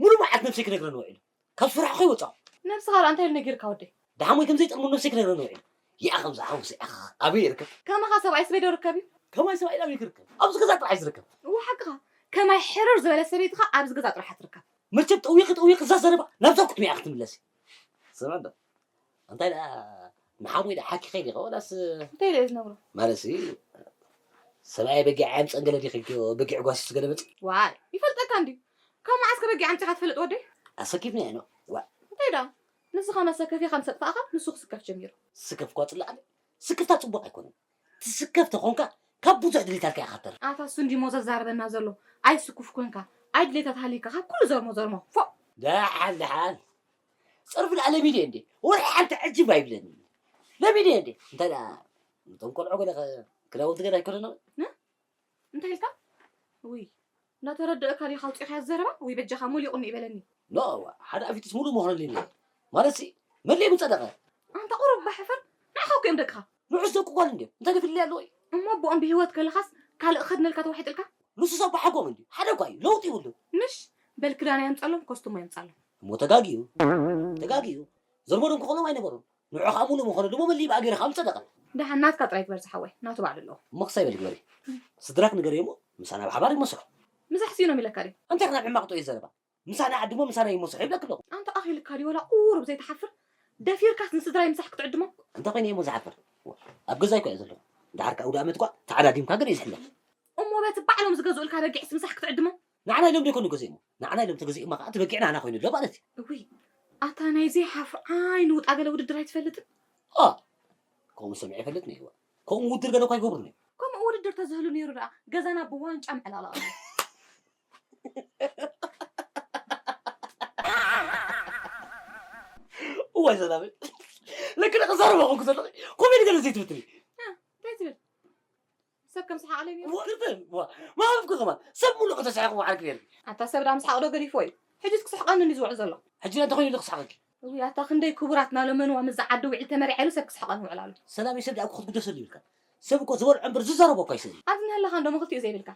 ሙሉ መዓልቲ ነብሰይ ክነግረኒ ውዒሉ። ካብ ስራሕ ከይወጻኹ። ነብስኻ ደኣ እንታይ ኢሉ ነጊርካ ወደይ? ደሓሞይ ከም ዘይጠልሙ ነብሰይ ክነግረኒ ውዒሉ። ይኣ ከምዚ ሓውሲ፣ ኣኽ፣ ኣበይ ይርከብ? ከማኻ ሰብኣይ ስበይ ዶ ርከብ እዩ? ከማይ ሰብኣይ ኣበይ ክርከብ? ኣብዚ ገዛ ጥራሕ እዩ ዝርከብ። እወ ሓቅኻ። ከማይ ሕርር ዝበለ ሰበይትኻ ኣብዚ ገዛ ጥራሕ ትርከብ። መቸም ጠዊኺ ጠዊኺ እዛ ዘረባ ናብዛ ክትመያ ክትምለሲ። ስማ እንዶ። እንታይ ደኣ ንሓሙይ ደኣ ሓኪኸ ዲኻ? ወላስ እንታይ ኢለ እየ ዝነግሮ? ማለትሲ፣ ሰብኣይ በጊዕ ኣየምጸን ገለ ዲኺ ኢልክዮ፣ በጊዕ ጓሲሱ ገለ መጺ? ዋይ፣ ይፈልጠካ እንድዩ። ካብ መዓስ ከ በጊዕ ኣምጺኻ ትፈልጥ ወደይ? ኣሰኪፍኒ እየ፣ ኖ። ዋ። እንታይ ደኣ? ንስኻ መሰከፊ ከም ሰጥፋእኻ፣ ንሱ ክስከፍ ጀሚሩ። ስከፍ እኳ ጽላእ ኣለ። ስክፍታ ጽቡቕ ኣይኮነን። ትስከፍ ተኾንካ፣ ካብ ብዙሕ ድሌታትካ ኢኻ ትተርፍ። ኣታ እሱ እንድዩ እሞ ዘዛርበና ዘሎ። ኣይስኩፍ ኮንካ፣ ኣይ ድሌታት ሃልይካ፣ ካብ ኩሉ ዘርሞ ዘርሞ። ፎእ! ደሓን፣ ደሓን። ጸርፊ ደኣ ለሚደ እንዴ? ወርሒ ሓንቲ ዕጅብ ኣይብለኒ። ለሚደ እንዴ? እንታይ ደኣ፣ እቶም ቆልዑ ገለ ኸ-፣ ክዳውንቲ ገለ ኣይኮነን? ነ? እንታይ ኢልካ? ውይ፣ እናተረደእካ ዲኻ ኣውጺእካዮ ዘረባ? ውይ፣ በጃኻ ሙሊቑኒ ይበለኒ። ኖ፣ ሓደ ኣፊትስ ሙሉእ መኾነልኒ። ማለትሲ፣ መድልየ ምጸደቐ። ኣንታ ቁሩብ ባሕፈር፣ ንዓኻ እኮ እዮም ደቅኻ። ንዑስ ደቂ ጓል እንድዮም። እንታይ ፍልልይ ኣለዎ እዩ? እሞ ኣቦኦም ብህይወት ከለኻስ ካልእ ክኸድነልካ ተዋሒጥልካ? ንሱስ ኣቦሓጎም እንድዩ። ሓደ እኳ እዩ። ለውጢ ይብሉ። ምሽ፣ በል ክዳን የምጻሎም፣ ኮስቱሞ የምጻሎም። እሞ ተጋግዩ። ተጋግዩ። ዘርመዶም ክኾኖም ኣይነበሩን። ንዑ ኸኣ ሙሉእ ምኾነ ድሞ መሊእ ብኣገይረ ኸኣ ምጸደቐ። ደሓን ናትካ ጥራይ ግበር ዝሓወይ፣ ናቱ ባዕሉ ኣለዎ። እሞ ክሳይ በል ግበሪ። ስድራክ ንገርዮ እሞ ምሳና ብሓባር ይመስሑ። ምሳሕ ስኢኖም ኢለካ ድዩ? እንታይ ክና ብሕማቕ ጥዑይ ዘረባ? ምሳና ዓድሞ ምሳና ይመስሑ ይብለክ ኣለኹ። ኣንታ ኣኺልካ ድዩ ወላ ቁሩብ ዘይትሓፍር? ደፊርካስ ንስድራይ ምሳሕ ክትዕድሞ? እንታይ ኮይነ እየ እሞ ዝሓፍር? ኣብ ገዛይ እኮ እየ ዘለኹ። ደሓር ከኣ ኣውደኣመት እኳ ተዓዳዲምካ ግን እዩ ዝሕለፍ። እሞ በቲ ባዕሎም ዝገዝኡልካ በጊዕስ ምሳሕ ክትዕድሞ? ንዓና ኢሎም ዶ ይኮኑ ገዚኦሞ? ንዓና ኢሎም ተገዚኦማ ከኣ እቲ በጊዕ ናና ኮይኑ ኣሎ ማለት እዩ። እውይ፣ ኣታ ናይ ዘይሓፍር ዓይኒ ውጣ ገለ ውድድር ኣይትፈልጥን? ኦ፣ ከምኡ ሰሚዐ ይፈልጥ ነይዋ። ከምኡ ውድድር ገለ እኳ ይገብሩ ነይሩ። ከምኡ ውድድር ተዝህሉ ነይሩ ደኣ ገዛና ብዋንጫ ምዕላላ። እዋይ ሰላም። ለክለ ክዛረብ ኣኹንኩ ዘለኹ። ኮሜዲ ገለ ዘይትብትኒ። እ፣ እንታይ ትብል? ሰብ ከም ሰሓቕለይ ነይሩ። ወርተ፣ ዋ፣ ማለፍኩ ከማን። ሰብ ሙሉእ ከተስሕቑ ዓርኪ ነይሩ። ኣታ ሰብ ዳ ምስሓቕ ዶ ገዲፍዎ እዩ? ሕጂስ ክስሕቐኒ እንዲ ዝውዕል ዘሎ። ሕጂ እንታይ ኮይኑ ኢሉ ክስሓቐኪ? እውይ፣ ኣታ ክንደይ ክቡራት ናለመንዋ ምስዛ ዓዲ ውዒል ተመሪዓ ኢሉ ሰብ ክስሕቐኒ ይውዕል ኣሎ። ሰላም፣ ሰብ ዳኣ ክትጉደሰሉ ይብልካ። ሰብ እኮ ዝበልዖ እምበር ዝዛረቦ እኮ ኣይስእን። ኣብዚ ንህለኻ እንዶ መኽልቲኡ ዘይብልካ።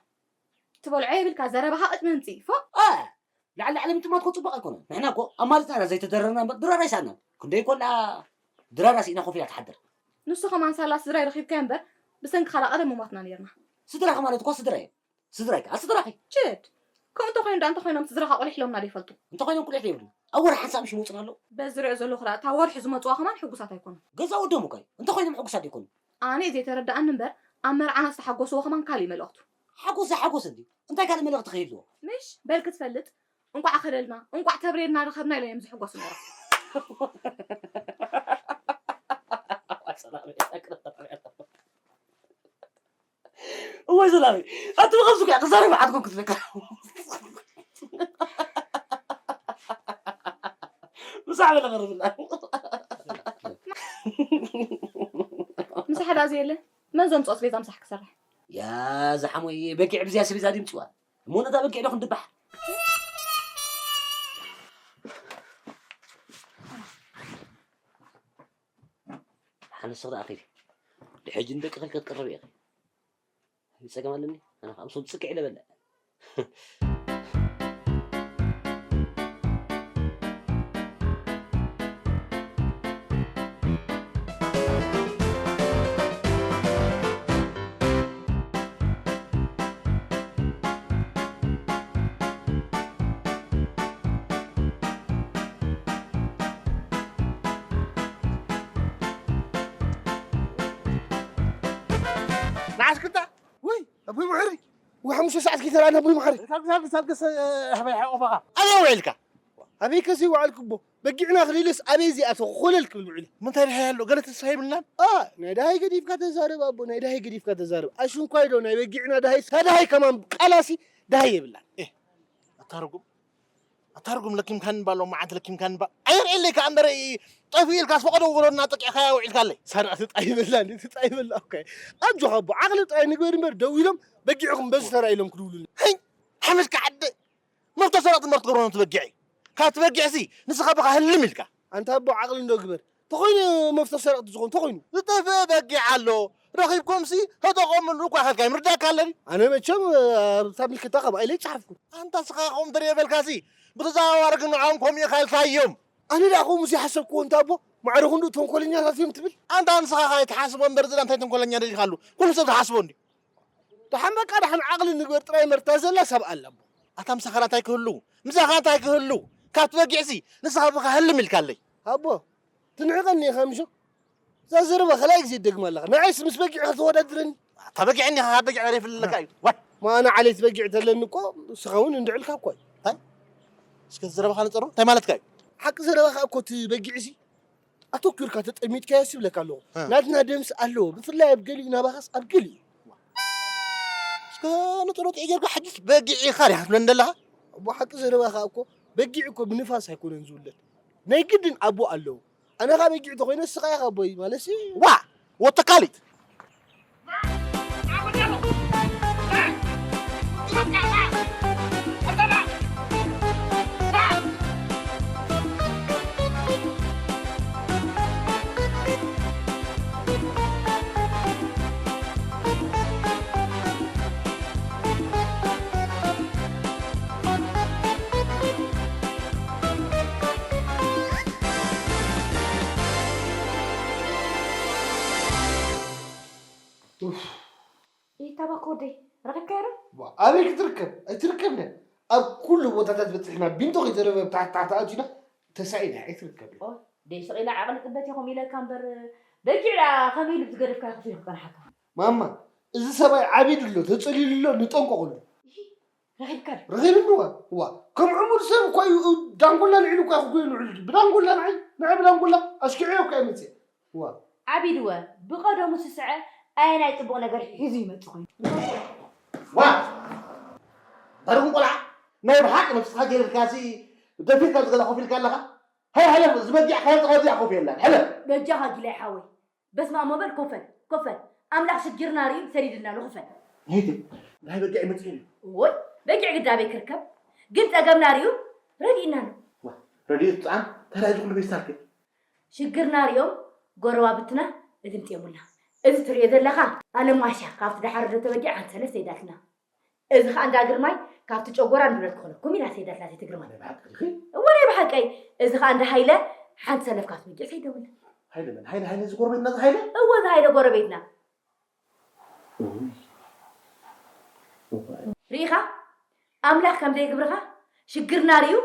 ትበልዖ የብልካ፣ ዘረባኻ ቅጭ ምምጺእ፣ ፎእ። እ፣ ላዕሊ ላዕሊ ምጥማት እኮ ጽቡቕ ኣይኮነን። ንሕና እኮ ኣማሪጽና ኢና ዘይተደረርና እምበር ድራር ኣይሰኣናን። ክንደይ እኮ እንዳ ድራር ኣስኢና ኮፍ ኢላ ትሓድር። ንሱ ከማን ሳላ ስድራይ ረኺብካዮ እምበር ብሰንክኻ ዳ ቀደም ምሟትና ነይርና። ስድራኺ ማለት እኮ ስድራይ እዩ። ስድራይ ከኣ ስድራኺ። ችድ። ከምኡ እንተኾይኑ ዳ እንተኾይኖም ስድራኻ ቁሊሕ ኢሎምና ዶ ይፈልጡ? እንተኾይኖም ቁሊሕ ዶ ይብሉና? ኣብ ወርሒ ሓንሳእ ምሽ ይመጹና ኣለዉ? በዚ ሪኦ ዘለኹ ዳ እታ ወርሒ ዝመጹዋ ከማን ሕጉሳት ኣይኮኑን። ገዛ ወዶም እኮ እዩ። እንተኾይኖም ሕጉሳት ዶ ይኮኑ? ኣነ እዩ ዘይተረድኣኒ እምበር ኣብ መርዓና ዝተሓጎስዎ ከማን ካሊእ መልእኽቱ። ሓጎስ ሓጎስ እንድዩ። እንታይ ካልእ መልእኽቲ ከይህልዎ? ምሽ በል ክትፈልጥ እንቋዕ ኣኸለልና፣ እንቋዕ ተብሬድና ረኸብና ኢሎም እዮም ዝሕጎሱ ነይሮም። እዋይ ሰላመይ፣ ኣቲ ብኸምዚ እኮ እያ ክዛረብ ዓድኩም ክትልካ። ምሳሕ በለ ኸረብላ። ምሳሕ ዳ ዘየለ፣ መን ዘምፅኦ ኣስቤዛ ምሳሕ ክሰርሕ? ያ ዝሓሞይ፣ በጊዕ ብዚያ ኣስቤዛ ድምፅዋ። እሞ ነታ በጊዕ ዶ ክንድባሕ? ሓንስኽ ደኣ ኺዲ። ድሕጂ ንደቅኺ ክትቅርብ ኢኺ። ጸገም ኣለኒ? ኣነ ኸኣ ምስኦም ጽቅዕ ኢለ በልዕ። ንዓስክታ? ውይ፣ ኣቦይ መሓሪ። ውይ፣ ሓሙሽተ ሰዓት ከይተራእና ኣቦይ መሓሪ። ሳልክ፣ ሳልክ፣ ሳልክ፣ ስ-፣ ኣሕባይ ሓቆፋኻ። ኣበይ ውዒልካ? ኣበይ ከሲ ውዓልኩ እቦ? በጊዕና ክልልስ ኣበይ እዚኣ ተኾለል ክብል ውዒለ። ምንታይ ደሃይ ኣሎ? ገለ ተስፋ የብልናን? ኣ፣ ናይ ደሃይ ገዲፍካ ተዛረብ ኣቦ፣ ናይ ደሃይ ገዲፍካ ተዛረብ። ኣሽንኳይ ዶ ናይ በጊዕና ደሃይ፣ ተደሃይ ከማን ቃላሲ ደሃይ የብላን። ኤ፣ ኣታ ርጉም፣ ኣታ ርጉም ለኪምካኒ እባ፣ ሎም መዓልቲ ለኪምካኒ እባ። ኣየርኤለይ ከኣ እምበር፣ ጠፊኡ ኢልካስ ፈቐዶ ወረድና ጠቂዕካያ ውዒልካለይ። ሳራ ትጣይ በላ፣ እንዴ ትጣይ በላ እኮ። ኣጆኻ ኣቦ፣ ዓቕሊ ጥራይ ንግበር እምበር፣ ደው ኢሎም በጊዕኹም በዚ ተራ ኢሎም ክድውሉልና። ሄይ፣ ሓመድካ ዓደ። መፍቶ ሰረቕቲ እምበር ትገብሮ ነቲ በጊዕ። ካብ ትበጊዕሲ ንስኻ ብኻ ህልም ኢልካ። ኣንታ ኣቦ ዓቕሊ እንዶ ግበር። ተኾይኑ መፍቶ ሰረቕቲ ዝኾን ተኾይኑ። ዝጠፍአ በጊዕ ኣሎ። ረኺብኩምሲ ተጠቐምሉ እኳ ኢልካ ምርዳእካ ኣለኒ። ኣነ መቸም ኣብታ ምልክታ ከምኣ ኢለ ይጸሓፍኩ። ኣንታ ንስኻ ከምኡ እንተደየበልካሲ ብተዘዋዋሪ ግን ንዕኦም ከምኡ ኢኻ ኢልካዮም። ኣነ ደኣ ከምኡ ዘይሓሰብክዎ እንታ ኣቦ ማዕረ ክንዱ ተንኮለኛታት እዮም ትብል። ኣንታ ንስኻ ኸኣ ኣይትሓስቦ እምበር ዝላ እንታይ ተንኮለኛ ደሊኻሉ? ኩሉ ሰብ ዝሓስቦ እንድዩ። ደሓን በቃ ደሓን ዓቕሊ ንግበር ጥራይ መርታ ዘላ ሰብ ኣላ ኣቦ። ኣታ ምሳኻ እንታይ ክህሉ? ምሳኻ እንታይ ክህሉ? ካብ ትበጊዕሲ ንስኻ ብኻ ህልም ኢልካለይ። ኣቦ ትንዕቐኒ ኢኻ ምሾ? እዛ ዘረባ ካልኣይ ግዜ ትደግማ ኣለኻ። ንዓይስ ምስ በጊዕ ከተወዳድረኒ? ኣታ በጊዕ እኒኻ፣ ካብ በጊዕ ጋር ይፍለካ እዩ። ዋይ! ማና ዓሌት በጊዕ ተለኒ እኮ ንስኻ እውን እንድዕልካ እኮ እዩ። እንታይ? እስከ ዘረባኻ ንጸሮ። እንታይ ማለትካ እዩ? ሓቂ ዘረባኻ እኮ እቲ በጊዕሲ ኣተኲርካ ተጠሚትካዮስ ይብለካ ኣለኹ። እ። ናትና ደምስ ኣለዎ፣ ብፍላይ ኣብ ገሊኡ ናባኻስ ኣብ ገሊኡ። እስከ ንጥሮ ጥዒ ጌርካ ሕጅስ በጊዕ ኢኻ ዲኻ ትብለኒ ዘለኻ? ኣቦ ሓቂ ዘረባኻ እኮ በጊዕ እኮ ብንፋስ ኣይኮነን ዝውለድ። ናይ ግድን ኣቦ ኣለዎ። ኣነ ኸኣ በጊዕ ተኾይነ ንስኻ ኢኻ ኣቦይ ማለትሲ። ዋ! ወተካሊት! ኡፍ። ኢታ ባኮ ወደይ፣ ረኺብካዮ ዶ? ዋ፣ ኣበይ ክትርከብ? ኣይትርከብን እያ። ኣብ ኩሉ ቦታታት በጺሕና፣ ቢንቶ ከይተረፈ ታሕቲ ታሕቲ ኣቲና፣ ተሳኢና፣ ኣይትርከብን። ኦ፣ ደይ ስቕ ኢላ ዓቕሊ ጥበት ኢኹም ኢለካ እምበር፣ በጊዕ ደኣ ከመይ ኢሉ ብዝገደፍካዮ ክፍኢሉ ክጸንሓካ? ማማ፣ እዚ ሰብኣይ ዓቢዱ ኣሎ፣ ተጸሊሉ ኣሎ፣ ንጠንቀቐሉ። እሂ፣ ረኺብካ ዶ? ረኺብኒ፣ ዋ፣ ዋ። ከም ዕሙር ሰብ እኳ እዩ፣ ዳንጎላ ልዒሉ እኳ ክጎዩ ንዕሉ። ብዳንጎላ ንዓይ፣ ንዓይ ብዳንጎላ ኣሽኪዐዮ እኳ እየ መጽእ። ዋ። ዓቢድወ፣ ብቐደሙ ዝስስዐ ኣየናይ ጽቡቕ ነገር ሒዙ ይመጽእ ኮይኑ? ዋ! ባርኹም ቆልዓ፣ ናይ ብሓቂ ነብስኻ ገይርካሲ ደፊርካ ኣብዚ ገዛ ኮፍ ኢልካ ኣለኻ? ሃይ፣ ሃለ፣ እዚ በጊዕ ካብ ጥቓ እዚኣ ኮፍ የላን። ሕለፍ! በጃኻ ጊላይ ሓወይ፣ በስመ ኣብ ሞ በል፣ ኮፈል፣ ኮፈል። ኣምላኽ ሽግርና ርእዩ ሰዲድልና ኣሎ፣ ኮፈል። ነይቲ ናይ በጊዕ ይመጽእ እዩ። እዎይ፣ በጊዕ ግዳ ኣበይ ክርከብ? ግን ጸገምና ርእዩ ረዲእና ኣሎ። ዋ፣ ረዲኡ ትጥዓም፣ እንታይ ደኣ እዚ ኩሉ ፌስታልከ? ሽግርና ሪኦም ጎረባብትና እዝምጥዮምልና። እዚ ትሪኦ ዘለኻ ኣለማሻ ካብቲ ድሓር ወደተ በጊዕ ሓንቲ ሰለስተ ይዳትና። እዚ ኸኣ እንዳ ግርማይ ካብቲ ጨጎራ ንብረት ክኾነኩም ኢላ ሰይዳትና ኣዜተ ግርማይ። ናይ ብሓቂ ዲኺ? እወ ናይ ብሓቀይ። እዚ ኸኣ እንዳ ሃይለ ሓንቲ ሰለፍ ካብቲ በጊዕ ሰይደውልና። ሃይለ መን? ሃይለ፣ ሃይለ እዚ ጎረቤትና እዚ ሃይለ? እወ እዚ ሃይለ ጎረቤትና። እውይ። እዋይ። ርኢኻ? ኣምላኽ ከም ዘይግብርኻ ሽግርና ርእዩ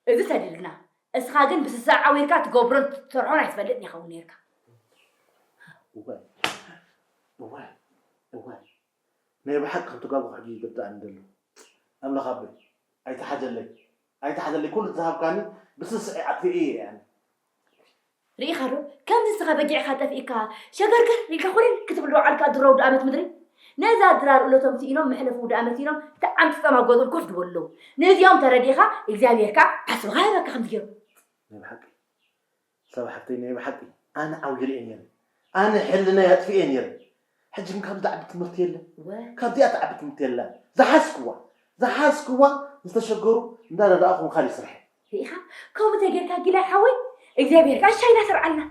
እዚ ሰዲዱና። እስኻ ግን ብስሳ ዓዊርካ ትገብሮን ትሰርሖን ኣይትፈልጥን ኢኻ እውን ነይርካ። እዋይ፣ እዋይ፣ እዋይ። ናይ ብሓቂ ከም ተጋግኹ ሕጂ ይርድኣኒ ዘሎ። ኣምላኽ ኣቦይ፣ ኣይትሓዘለይ፣ ኣይትሓዘለይ። ኩሉ ዝሃብካኒ ብስስዐይ ኣጥፊኤ እየ ኣነ። ርኢኻ ዶ? ከምዚ ንስኻ በጊዕኻ ጠፊእካ፣ ሸገርገር ኢልካ ኮለል ክትብል ዶ ዓልካ ድሮ ውድኣመት ምድሪ? ነዛ ድራር እለቶም ስኢኖም፣ መሕለፊ ውድኣመት ስኢኖም፣ ተዓምጽጾም ኣብ ገዝኦም ኮፍ ዝበሉ ኣለዉ። ነዚኦም ተረዲእኻ፣ እግዚኣብሔር ከኣ ዓስብኻ ይሃበካ ከምዚ ገይሩ። ናይ ብሓቂ። ሳባ ሓፍተይ፣ ናይ ብሓቂ ኣነ ዓውየ ርእየ ነይረ። ኣነ ሕልናይ ኣጥፊኤ ነይረ። ሕጂ ግን ካብዚ ዝዓቢ ትምህርቲ የለን። እወ። ካብዚኣ ትዓቢ ትምህርቲ የላን። ዝሓዝክዋ፣ ዝሓዝክዋ ዝተሸገሩ እንዳረዳእኹ ምኻድ እዩ ስርሐይ። ርኢኻ? ከምኡ ተጌርካ ጊላይ ሓወይ፣ እግዚኣብሔር ከኣ ሻይና ሰርዓልና።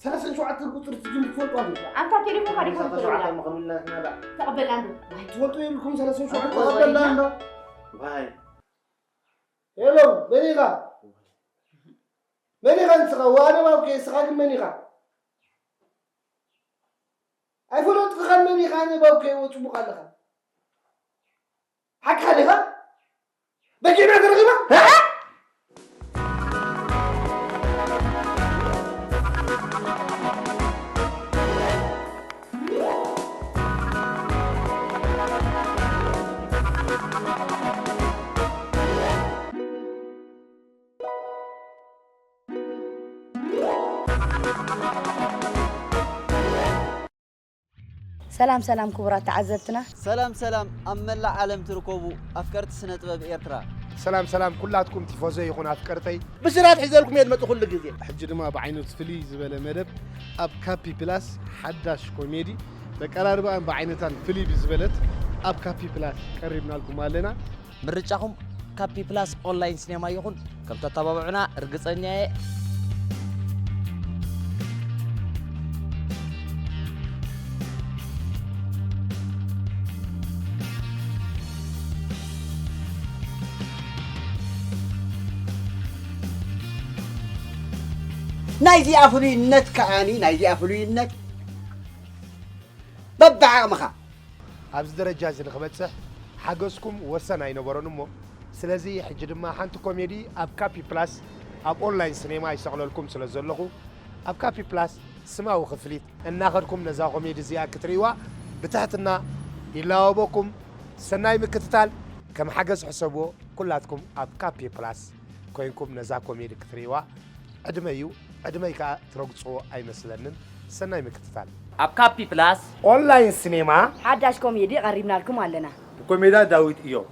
ሰለስተን ሸውዓተን ቁፅሪ ትጅምር ትፈልጡ ኣለኹም። ኣንታ ቴሌፎን ካዲኩም ሰለስተን ሸውዓተን ትፈልጡ? ምኽኑልና ኢና ዳ። ተቐበልና እንዶ። ትፈልጡ የብልኩም ሰለስተን ሸውዓተን? ተቐበልና እንዶ። ዋይ። ሄሎ፣ መን ኢኻ? መን ኢኻ ንስኻ? ዋነ ባውኬ፣ ንስኻ ግን መን ኢኻ? ኣይፈለጥክኻን መን ኢኻ? ኣነ ባውኬ፣ ወ-፣ ጽቡቕ ኣለኻ። ሓቅኻ ዲኻ? በጊዕና ተረኺባ? እ? ሰላም ሰላም ክቡራት ተዓዘብትና። ሰላም ሰላም ኣብ መላእ ዓለም ትርከቡ ኣፍቀርቲ ስነ ጥበብ ኤርትራ። ሰላም ሰላም ኩላትኩም ቲፎዞ ይኹን ኣፍቀርተይ። ብስራት ሒዘልኩም እየ ዝመጽእ ኩሉ ግዜ። ሕጂ ድማ ብዓይነቱ ፍልይ ዝበለ መደብ ኣብ ካፒ ፕላስ ሓዳሽ ኮሜዲ በቀራርባን ብዓይነታን ፍልይ ብዝበለት ኣብ ካፒ ፕላስ ቀሪብናልኩም ኣለና። ምርጫኹም ካፒ ፕላስ ኦንላይን ሲኔማ ይኹን ከም ተተባብዑና ርግጸኛ እየ። ናይዚኣ ፍሉይነት ከዓኒ ናይዚኣ ፍሉይነት በብዓቕምኻ ኣብዚ ደረጃ እዚ ንክበፅሕ ሓገዝኩም ወሰን ኣይነበሮን እሞ ስለዚ ሕጂ ድማ ሓንቲ ኮሜዲ ኣብ ካፒ ፕላስ ኣብ ኦንላይን ሲኔማ ይሰቕለልኩም ስለ ዘለኹ ኣብ ካፒ ፕላስ ስማዊ ክፍሊት እናኸድኩም ነዛ ኮሜዲ እዚኣ ክትርእይዋ ብትሕትና ይላወበኩም። ሰናይ ምክትታል። ከም ሓገዝ ሕሰብዎ ኩላትኩም ኣብ ካፒ ፕላስ ኮይንኩም ነዛ ኮሜዲ ክትርእይዋ ዕድመ እዩ። ዕድመይ ከዓ ትረግፅዎ ኣይመስለንን። ሰናይ ምክትታል። ኣብ ካፒ ፕላስ ኦንላይን ሲኔማ ሓዳሽ ኮሜዲ ቀሪብናልኩም ኣለና። ብኮሜዳ ዳዊት እዮም።